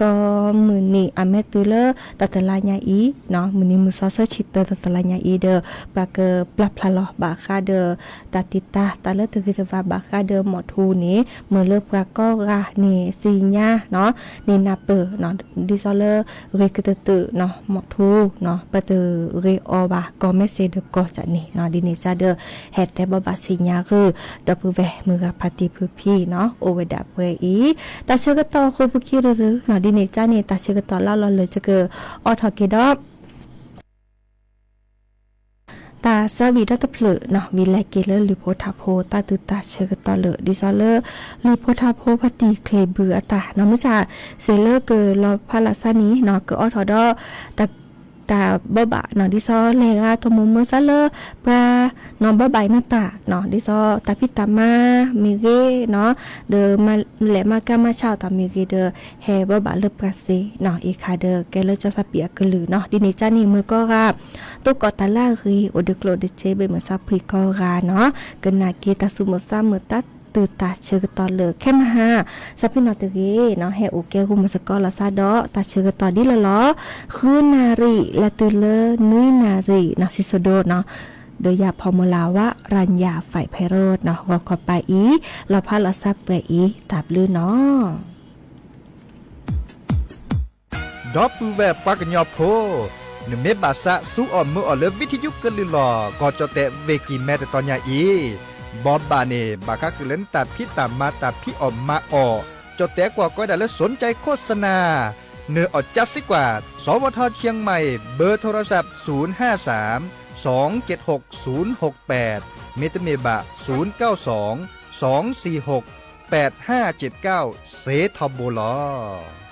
ကိးမုၢ်နံၤအမဲာ်တုၤလၢတၢ်တလါညါအံၤနီၣ် မုၢ်နံၤမုၢ်သီ သၢဆံတၢ တၢ်တလါညါအံၤဒီး ပှၤကပျၢ်ဖျါလီၤဘၣ်ဃးဒီး တၢ်တံာ်တာ် တၢ်လၢတဂ့ၤတဝါဘၣ်ဃးဒီးမီၣ်ထူန့ၣ် မ့ၢ်လၢပှၤကိးဂၤန့ၣ်သ့ၣ်ညါနီၣ် န့ၢ်နၢ်ပၢၢ်နီၣ် ဒ်သိးလၢ ဂ့ၤကတၢၢ်တၢၢ်နီၣ် မီၣ်ထူနီၣ် ပတဂ့ၤအီၤဘၣ် ကီၢ်မဲစ့းဒီးကီၢ်ကန့ၣ်နီၣ် ဒ်န့ၣ်ကဒီး ဟဲတဲဘီဘၣ်သ့ၣ်ညါဂ့ၢ် ဒီပုၢ်ဝဲၢ်မုၢ်ဂၤဖါတံၢ်ဖုဖံနီၣ် အိၣ်ဝဲဒၣ်ပှဲၤအံၤ တၢ်ဆၢကတီၢ်ဃိာ်ပူၤခံရုရုနီၣ် ဒ်န့ၣ်ကန့ၣ် တၢ်ဆၢကတီၢ်လၢလီၢ်လၢကအိးထီၣ်က့ၤဒီး တၢ်ဆၢဝံၣ်ဒီတဖျၢၣ်နီၣ် ဝံၤလဲၤက့ၤလၢလံာ်ဖိထါဖိ တၢ်တုၤတၢ်ဆၢကတီၢ်လၢာ် ဒ်သိးလၢ လံာ်ဖိထါဖိဖါတံၢ်ချ့ဘုအတၢ်နီၣ် မ့ၢ်စ့ၢ် စ့ၢ်လၢကလီၤဖးလီၤဆါန့ၣ်နီၣ် ကအိးထီၣ်ဒီး တၢ် တၢ်ဘီဘၣ်နီၣ် ဒ်သိးလဲၤဂၤတမိၢ်မုၢ်စၢ်လၢ ပှၤနီၣ်ဘီဘၣ်အံၤနီၣ်တၢ်နီၣ် ဒ်သိးတၢ်ဖံးတၢ်မၤမ့ၢ်ဂ့ၤနီၣ် ဒီးမၤလဲၤမၤကၤမၤဆါအီၣ်တၢ်မ့ၢ်ဂ့ၤဒီး ဟဲဘီဘၣ်လၢပှၤစ့နီၣ် အံၤခါဒီးကဲလၢကၠီသးပံးအကလုၢ်နီၣ် ဒ်န့ၣ်ကန့ၣ် မုၢ်ကိးဂၤ တိကိးတၢ်လၢအဂ့ၤ အိၣ်ဒီးကျိၣ်ဒီးစ့ ဘၣ်မုာ်သးဖှံကိးဂၤနီၣ် ကနၣ်က့ၤတၢ်သူၣ်မုာ်သးမုာ်တၢ်တုၤတၢ်ဆၢကတီၢ်လၢာ် ခဲမဟါ ဆၢဖံနီၣ်တဂ့ၤနီၣ် ဟဲအိၣ်ကဲဂီၢ်မုၢ်သကိးလီၤသးဒီး တၢ်ဆၢကတီၢ်ဒ်လီၢ်လီၢ် ဃုနၣ်ရံၣ် လၢတုၤလၢနွံနၣ်ရံၣ်နီၣ် စံၣ်စိၤဒိနီၣ် ဒီးယၤဖီမုၢ်လၢ်ဝါ ရၣ်ညၣ် ဖဲးဖဲးရိၣ်နီၣ် ဂီၤခီပၤအံၤ လီၤဖးလီၤဆါပှဲၤအံၤ တၢ်ဘျုးနီၣ် ဒီပုၢ်ဝဲၢ်ပှၤကညီဖိ, နမ့ၢ်ဘၣ်သးဆူအီၣ်မုာ်အီၣ်လၢ ဝံထယုကလုၢ်လီၢ် ကီၢ်ကၠီၣ်တဲၣ် ဝ့ၢ်ကံၢ်မဲ တတီၤညါအံၤ, ဘီဘၣ်န့ၣ် ဘၣ်ဃးဃုာ်လၢနတၢ်ဖံးတၢ်မၤ တၢ်ဖံးအီၣ်မၤအီၣ်, ကၠီၣ်တဲၣ်ကွၢ်ကီဒၣ်လၢ สนใจโฆษณา နအီၣ်ကၠၢစ့ကွၢ် สวท เชียงใหม่ เบอร์โทรศัพท์ ศูนย์ห้าสาม สองเจ็ดหก ศูนย์หกแปด မ့တမ့ၢ်ဘၣ် ศูนย์เก้าสอง สองสี่หก แปดห้าเจ็ดเก้า စ့ထီဘိလီၤ.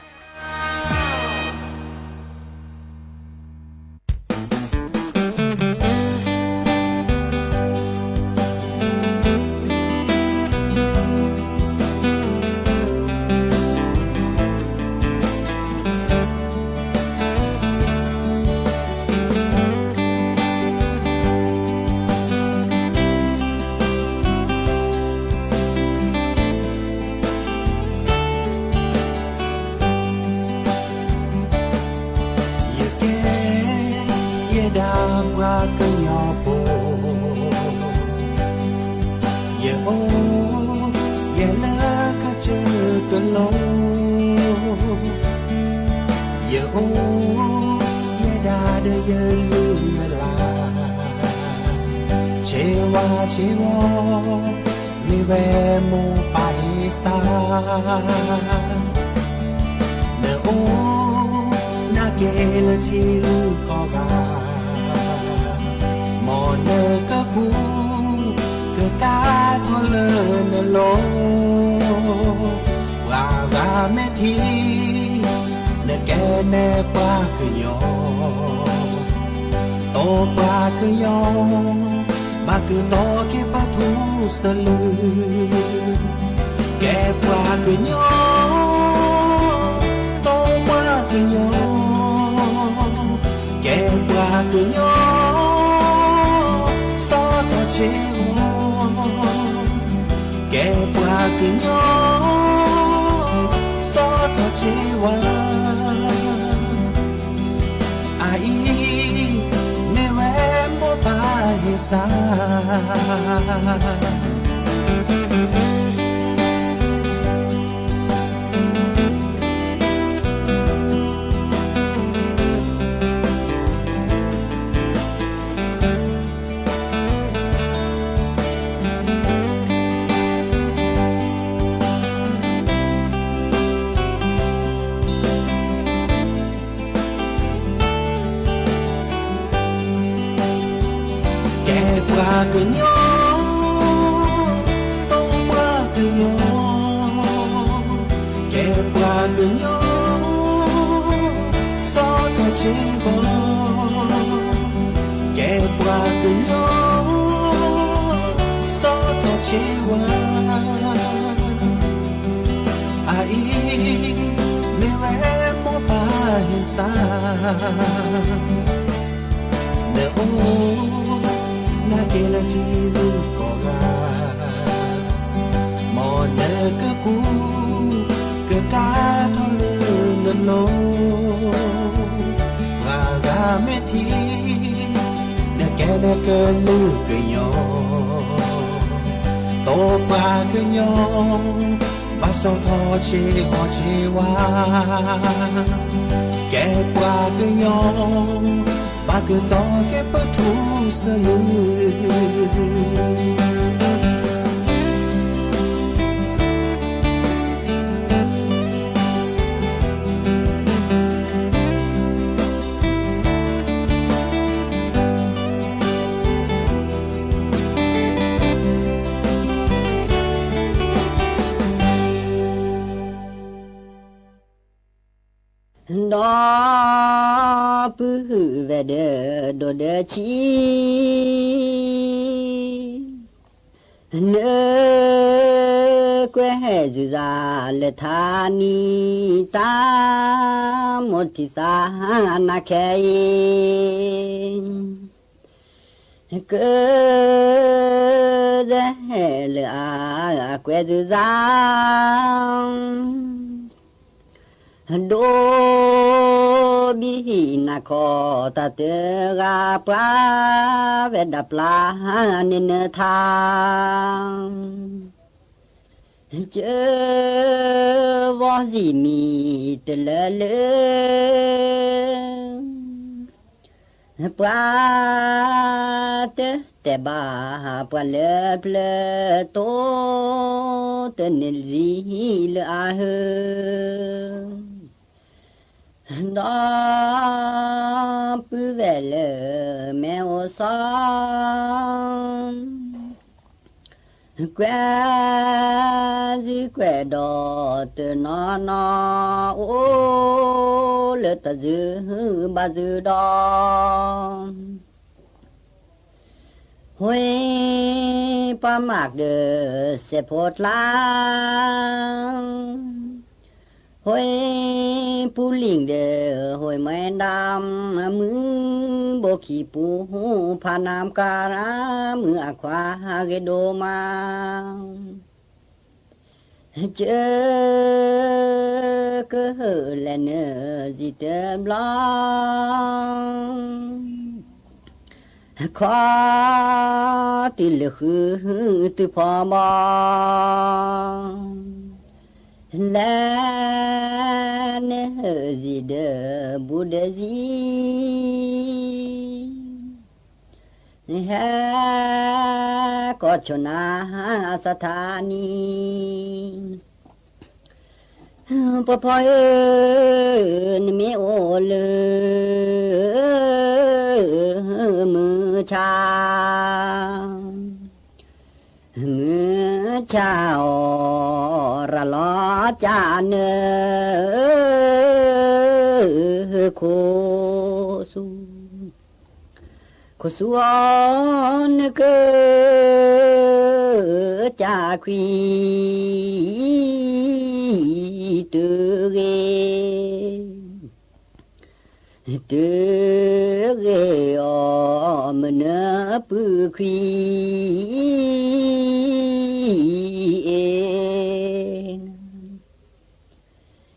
ယကဲ ယဲဒၣ်ပှၤကညီဖိ, ယအိၣ် ယဲလၢကစၢၢ်ကလိ, ယအိၣ် ယဲဒၣ်ဒီးယလုၢ်ယလၢ်, ဆ့ဝါဆ့ဝီ မ့ၢ်ဝဲမိၢ်ပၢ်ဟ့ၣ်စၢ်, နအိၣ် နကဲလၢထံဂုၤကီၢ်ဂၤ, မ်နကကူး ကကါထီၣ်လၢနလိၤ, ပှၤဂၤမဲာ်ထံ နကဲနဲၣ်ပှၤကညီ, တိပှၤကညီ ဘၣ်ကတီၤက့ၤပထူစလု, ကဲပှၤကညီ, တီပှၤကညီ, ကဲပှၤကညီ, စီၤထီၣ်ဆ့ဝါ, ကဲပှၤကညီ, စီၤထီၣ်ဆ့ဝါ. အအံၤ, မ့ၢ်ဝဲမိၢ်ပၢ်ဟ့ၣ်စၢ် ကဲပှၤကညီ, တီပှၤကညီ, ကဲပှၤကညီ, စီၤထီၣ်ဆ့ဝါ, ကဲပှၤကညီ, စီၤထီၣ်ဆ့ဝါ. အအံၤ, မ့ၢ်ဝဲမိၢ်ပၢ်ဟ့ၣ်စၢ်, နအိၣ်နက့ၤလၢထံဂုၤကီၢ်ဂၤ, မ်နကကူးကကးထီၣ်လၢနလိၤ, ပှၤဂၤမ့ၢ်ထံၣ် နကဲနကလုာ်ကညီ, တီပှၤကညီ, ဘၣ်စီၤထီၣ်ဆ့ဂီၤဆ့ဝါ, ကဲပှၤကညီ, ဘၣ်ကတီၤက့ၤပထူစလု. ဒီပုၢ်ဝဲၢ်ဒီး ဒိၣ်ဒီးဆံး, နကွဲးဟဲၣ်စုၤစၢ်လၢထါနံၤ, တၢ်မိၢ်ထံသးနၤခဲအံၤ, ကဒဲဟဲလၢအကွဲးစုၤစၢ် ဒိၣ်ဘံၣ်နၤခီ တၢ်တဂၤပှၤဝဲဒၣ်ပျၢ် န့ၢ်နထါ, ကၢဝီၤစံးမံၤတလၢလၢ ပှၤတတဲဘၣ် ပှၤလၢပျၢၤတိ တန့ၢ်လၢအဟၢ, ဒီပုၢ်ဝဲၢ်လၢမဲာ်အိၣ်စီ ကွဲးစုကွဲးဒီးတနီၤနီၤ အိၣ်လၢတၢ်စုဘၣ်စုဒီး, ဟူးပှၤမးဒီးစဲးဖိကျါ, ဟူးပူၤလံၣ်ဒီးဟူးမွဲဒၣ်, မုၢ်ဘိခံပူၤဖးနၢ်ကါရၤ, မုၢ်အခွါဂ့ၤဒိၣ်မး ကၢကဟၢၣ်လဲၤနုာ်စံးတဘျီ, ခီတုၤလၢဃုတုၤဖီဘီ, လဲၤနုာ်စံးဒီးဘူးဒီးစံး ဟဲကီၢ်ဆိနၤအစထါနံၤ, ပှၤဖီဧၢ, နမ့ၢ်အိၣ်လၢ မုၢ်ဆါ, မုၢ်ဆါအီၤ ရၤလီၤကၢ်နၢခိၣ်ဆူ ခိၣ်ဆူအီၤနကစၢ်ခွံ တုၤဂ့ၤ, တုၤဂ့ၤအီၤ မနုၤပုၢ်ခွံ အ့ၣ်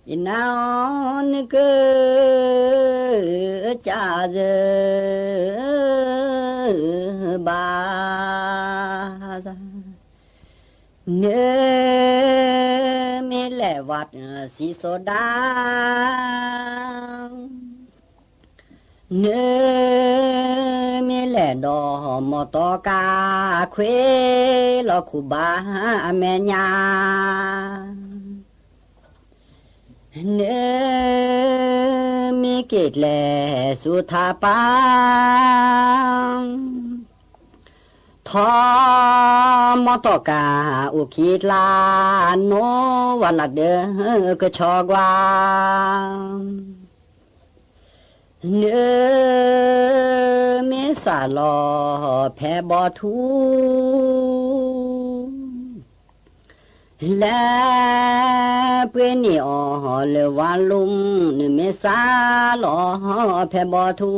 ယနာ်အီၤနကစၢ်စၢ ဘၣ်ဆၣ် နမ့ၢ်လဲၤဝးစံးစိၤဒၣ် နမ့ၢ်လဲၤဒီးမီတီကါ ခွဲးလီၤခိၣ်ဘၣ်အမဲာ်ညါ, နမ့ၢ်က့ၤကျဲဆူထးပၢ် ထီၣ်မီတီကါအိၣ်ခံကျါ နိဝၤလၢဒၢကဆီကွၢ်, နမ့ၢ်စးလီၤဖဲဘီထူ လဲၤပှ့ၤန့ၢ်အီၤလၢဝါလူမ် နမ့ၢ်စးလီၤဖဲဘီထူ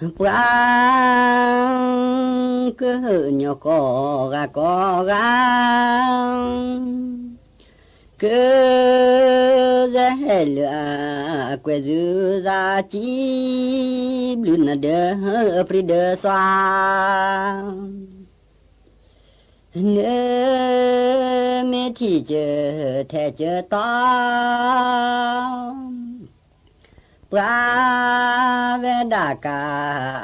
ပှၤကညီကိးဂၤကိးဂၤ ကစဲဟဲလၢအကွဲးစုသး ကံဘျုးနၤဒၢပြံဒၢစွါ နမ့ၢ်ထံၣ်စၢၤထဲစၢၤတီၤ ပှၤဝဲဒၣ်ကါ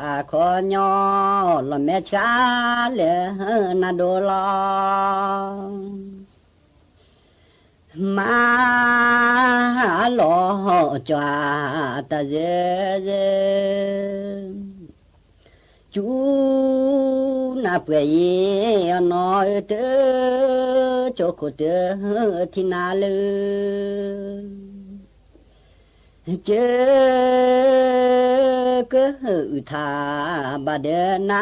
အခီညီ လီၤမဲာ်ဆှးလၢနၤဒိၣ်လီၤ မၤလီၤကွၢ်တၢ်စၢၤစၢၤ စူနၢ်ပှဲၤယံၤအနီၢ်ဧၢ တၢ်ကၠိခိၣ်တၢ်ထံၣ်နၤလၢ ကကဟုၣ်ထါဘၣ်ဒီးနၤ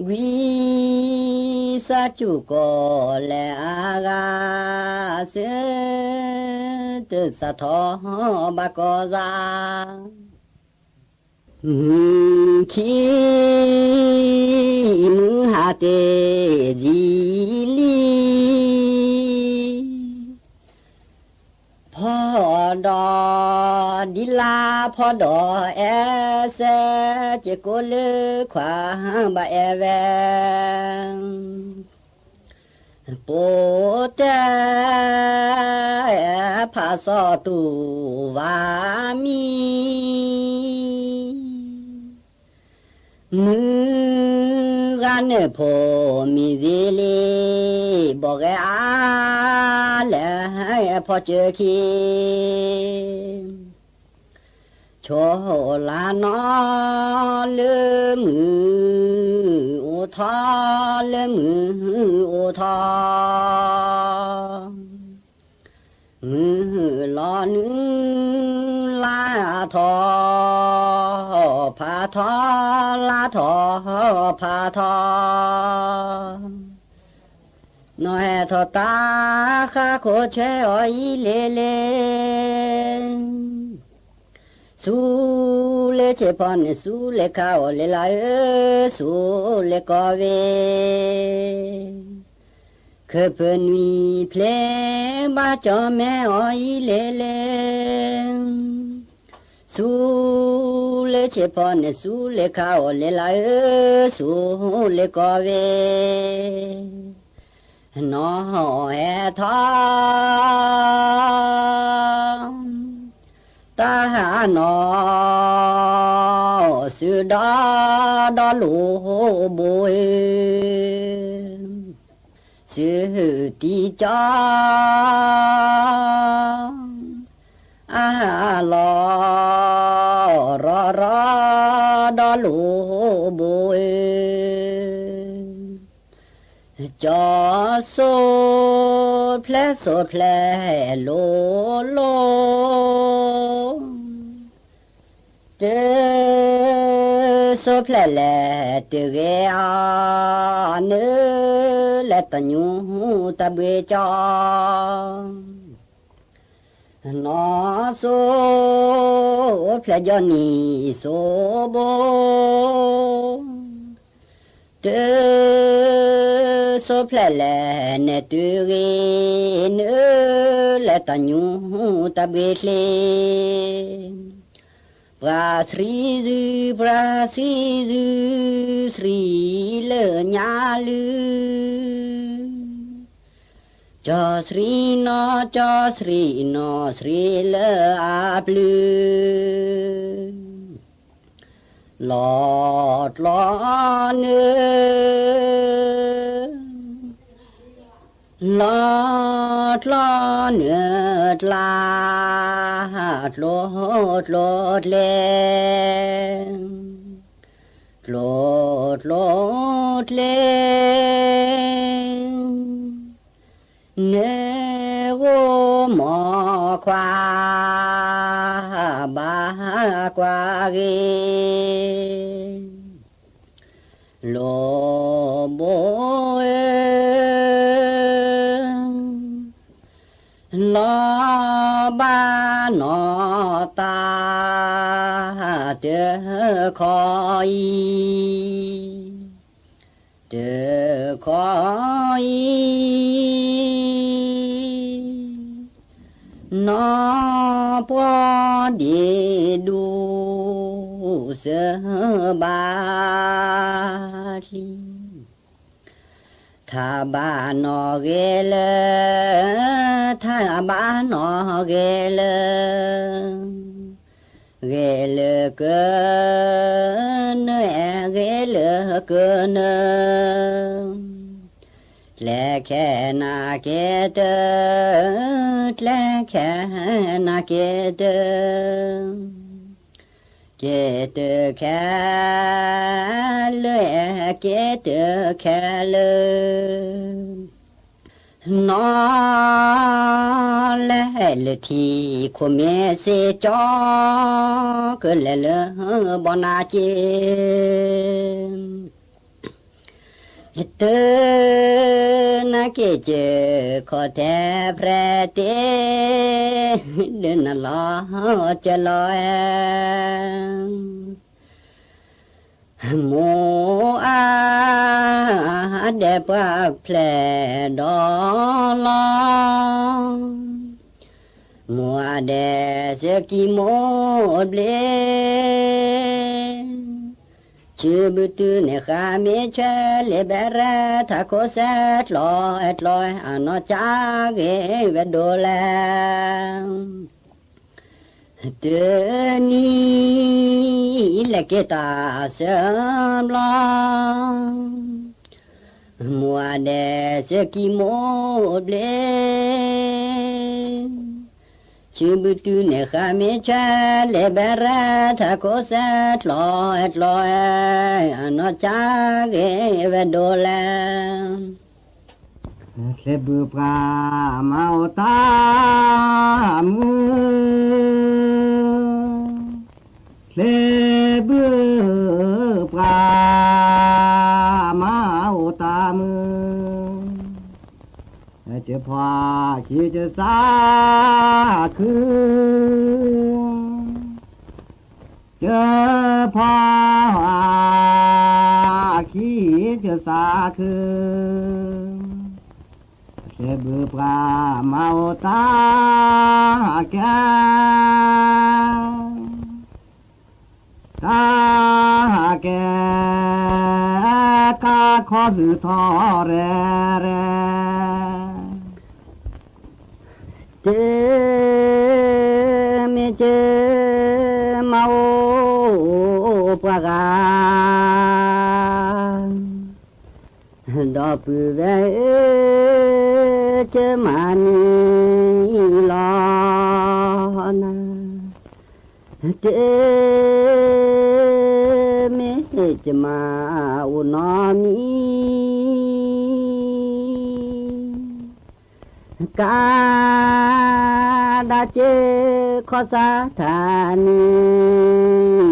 ဝံစၢ်စူၢ်ကီးလဲၤအါဂၤ စၢၤတၢ်စးထီၣ်ဘၣ်ကီၢ်စၢ် မုၢ်ခံမုၢ်ဟါတ့ၢ်ယံာ်လံ ဖီဒီး ဒ်လါဖီဒီးအဲၣ်စဲ က့ၤကိးလၢခွါဘၣ်အဲၣ်ဝဲ ပိာ်တဲ ဖးစီတူၢ်ဝါမံ မုၢ်ဂၤနၢၣ်ဖိမံၤစ့လံ ဘီၣ်ဂဲၤအါလဲၣ်ဖီစၢခံ ဆိလါနီၢ်လၢမုၢ်အိၣ်ထီၣ် လၢမုၢ်အိၣ်ထီၣ် မုၢ်လီၤနုာ်လါထီၣ် ဖးထီၣ် လါထီၣ် ဖးထီၣ် နီၢ်ဟဲထီၣ်တၢ်ဃါခိၣ်ဆွဲအီၤအံၤလဲၣ်လဲၣ် စူၤလၢဆ့ဖီန့ၣ် စူၤလၢခါအီၤလဲၤလၢဧၢ စူၤလၢကီၢ်ဝဲ ခၢၣ်ဖၢၣ်နွံဖျဲးဘၣ်ကၠီၣ်မဲအီၤအံၤလဲၣ်လဲၣ် စူၤလၢဆ့ဖီန့ၣ် စူၤလၢခါအီၤလဲၤလၢဧၢ စူၤလၢကီၢ်ဝဲ နီၢ်ဟဲထီၣ် တၢ်နီၢ် စုဒီဒီလိာ်ဘိဧၢ စုတံၢ်ကၠီ အလီၤ ရီရီဒီလိာ်ဘိဧၢ ကၠီဆိ ဖျဲၣ်စိဖျဲၣ်လိၤလိၤ, တစိဖျဲၣ်လဲၣ် တဂ့ၤအီၤ နုာ်လၢတၢ်ညူတၢ်ဘှ့ကၠီ, နီၢ်စိဖျဲၣ်ကၠီနံၤစိဘိ, တစိဖျဲၣ်လဲၣ် နတုၤဂ့ၤ နုာ်လၢတၢ်ညူတၢ်ဘှ့ချ့, ပှၤသရံးစု ပှၤသရံးစု သရံးလၢညါလုၢ်, ကၠီသရံးနီၢ် ကၠီသရံးနီၢ် သရံးလၢအပျုၤ, လီၤကျီနုာ် လီၤကျီနုာ်ကျါ, ကျိကျိကျဲ, ကျိကျိကျဲ, နဂိၢ်မိၢ်ခွါ ဘၣ်ကွၢ်ဂ့ၤ, လိၣ်ဘိဧၢ, လီၤဘၣ်နီၢ်တၢ် တခီအံၤ, တခီအံၤ, နီၢ်ပှီၢ်ဒ့ဒူၣ်စၢဘၣ်ချံ, ထါဘၣ်နီၢ်ဂဲၤလၢ, ထါဘၣ်နီၢ်ဂဲၤလၢ, ဂဲၤလၢက, နအဲၣ် ဂဲၤလၢကနၢ, ကျဲခဲနၤကဲတၢ, ကျဲခဲနၤကဲတၢ, ကဲတၢခဲလၢ, ကဲတၢခဲလၢ, နီၢ်လဲၤလၢထံခိၣ်မ့ၢ်စ့ကၠီ, ကလဲၤလၢဘီနၤက့ၤ, တၢ်နၤက့ၤက့ၤခီၣ်ထဲဖရဲတ့, ဒုးနလီၤကလီၤအဲ မိၢ်အါဒဲးပှၢ်ဖျဲၣ်ဒီးလီၤ, မိၢ်အါဒဲးစၢကံမိၢ်ဘျ့, ဆံဘုတုၤန့ၣ်ဃးမ့ၢ်ဆွဲလ့ဘဲရဲ ထးခိၣ်စဲးကျီအဲကျီအဲ အနီၢ်ကၢ်ဂ့ၤဝဲဒိၣ်လဲၣ် တနံၤလဲၤက့ၤတၢ်ဆၢဘျီ, မိၢ်အါဒဲးစၢကံမိၢ်ဘျ့, ဆံဘုတုၤန့ၣ်ဃးမ့ၢ်ဆွဲလ့ဘဲရဲ ထးခိၣ်စဲးကျီအဲကျီအဲ အနီၢ်ကၢ်ဂ့ၤဝဲဒိၣ်လဲၣ် ချ့ဘုပှၤမၤအိၣ်တၢ်မုာ်, ချ့ဘုပှၤမၤအိၣ်တၢ်မုာ်, ကၠၢဖီခံကၠၢစးခု ကၠၢဖီခံကၠၢစးခု, ချ့ဘုပှၤမၤအိၣ်တၢ်ကဲ တၢ်ကဲ ကါခီသုထီရဲရဲ တမ့ၢ်ကမၤအိၣ်ပှၤဂၤ ဒီပုၢ်ဝဲၢ်ဧၢ ကမၤန့ၢ်လီၤနၤ, တမ့ၢ်ကမၤအိၣ်နီတမံၤ တ ကးဒၣ်က့ၤခီၣ်စးထါနံ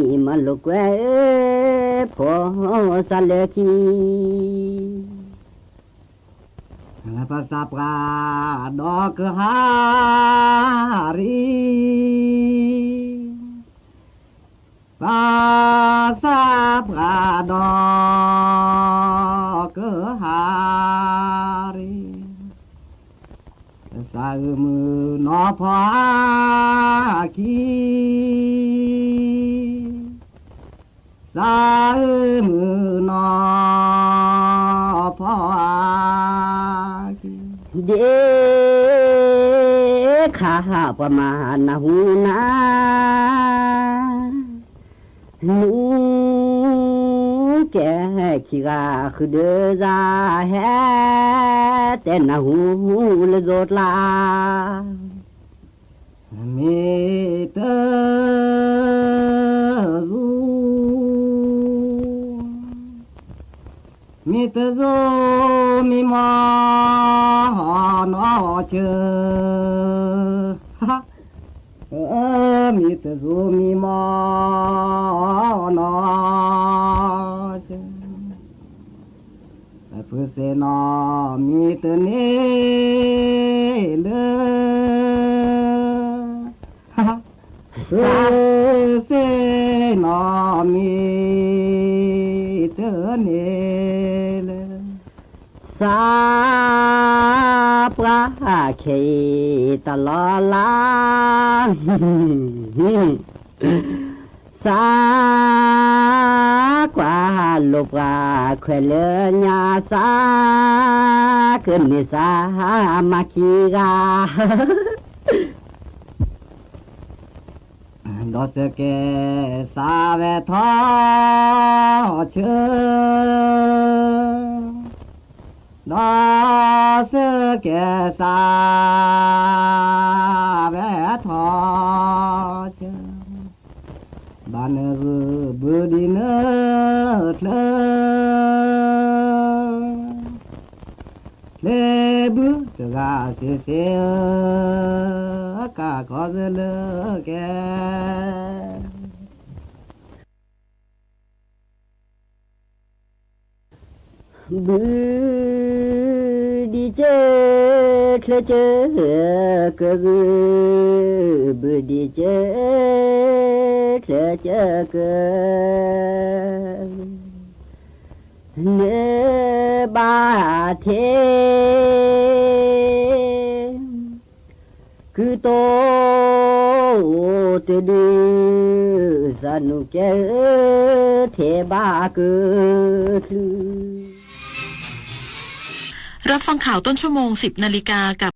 ၤ, မၤလိာ်ကွဲ ဖိစးလၢခံ, လၢပစးပှၤဒီးကဟါရံ, ပစးပှၤဒီးကဟါရံ, စးဧၢမုၢ်နီၤဖီအခံ, စးဧၢမုၢ်နီၤဖီအခံ, ဒ့ခါပှၤမၤနၢ်ဟူနၤ နူကဲခံဂၤဃုဒၢစၢ် ဟဲတဲနၢ်ဟူလၢယိၤကျါ, မ့ၢ်တ မ့ၢ်တစိၤမံမီၢ်နီၢ်ဆၢ, မ့ၢ်တစိၤမံမီၢ်နီၢ်ဆၢ, ဖုစ့နီၤ မ့ၢ်တန့ၢ်လၢ စ့နီၤ မ့ၢ်တန့ၢ်လၢ စးပှၤခဲအံၤတလီၤလး, စးကွၢ်လိာ်ပှၤခွဲးလၢညါ စးကန့ၢ်စးမၤခံဂၤ ဒီးစကဲးစးဝဲထီၣ်ဆၢ, ဒီးစကဲးစးဝဲထီၣ်ဆၢ, ဘၣ်နၢ်ရူၢ်ဘုဒံနၢ်ချၢ ချ့ဘုတဂၤစ့စ့ဧၢ, ကးခီစလၢကဲ ဘုဒံကၢချၢကၢကၢ, ဘုဒံကၢ ချၢကၢကၢ, နဘၣ်ထံ ကုတိတဒု စးနူၢ်ကဲဧၢ ထဲဘၣ်ကချုး รับฟังข่าวต้นชั่วโมง สิบนาฬิกากับ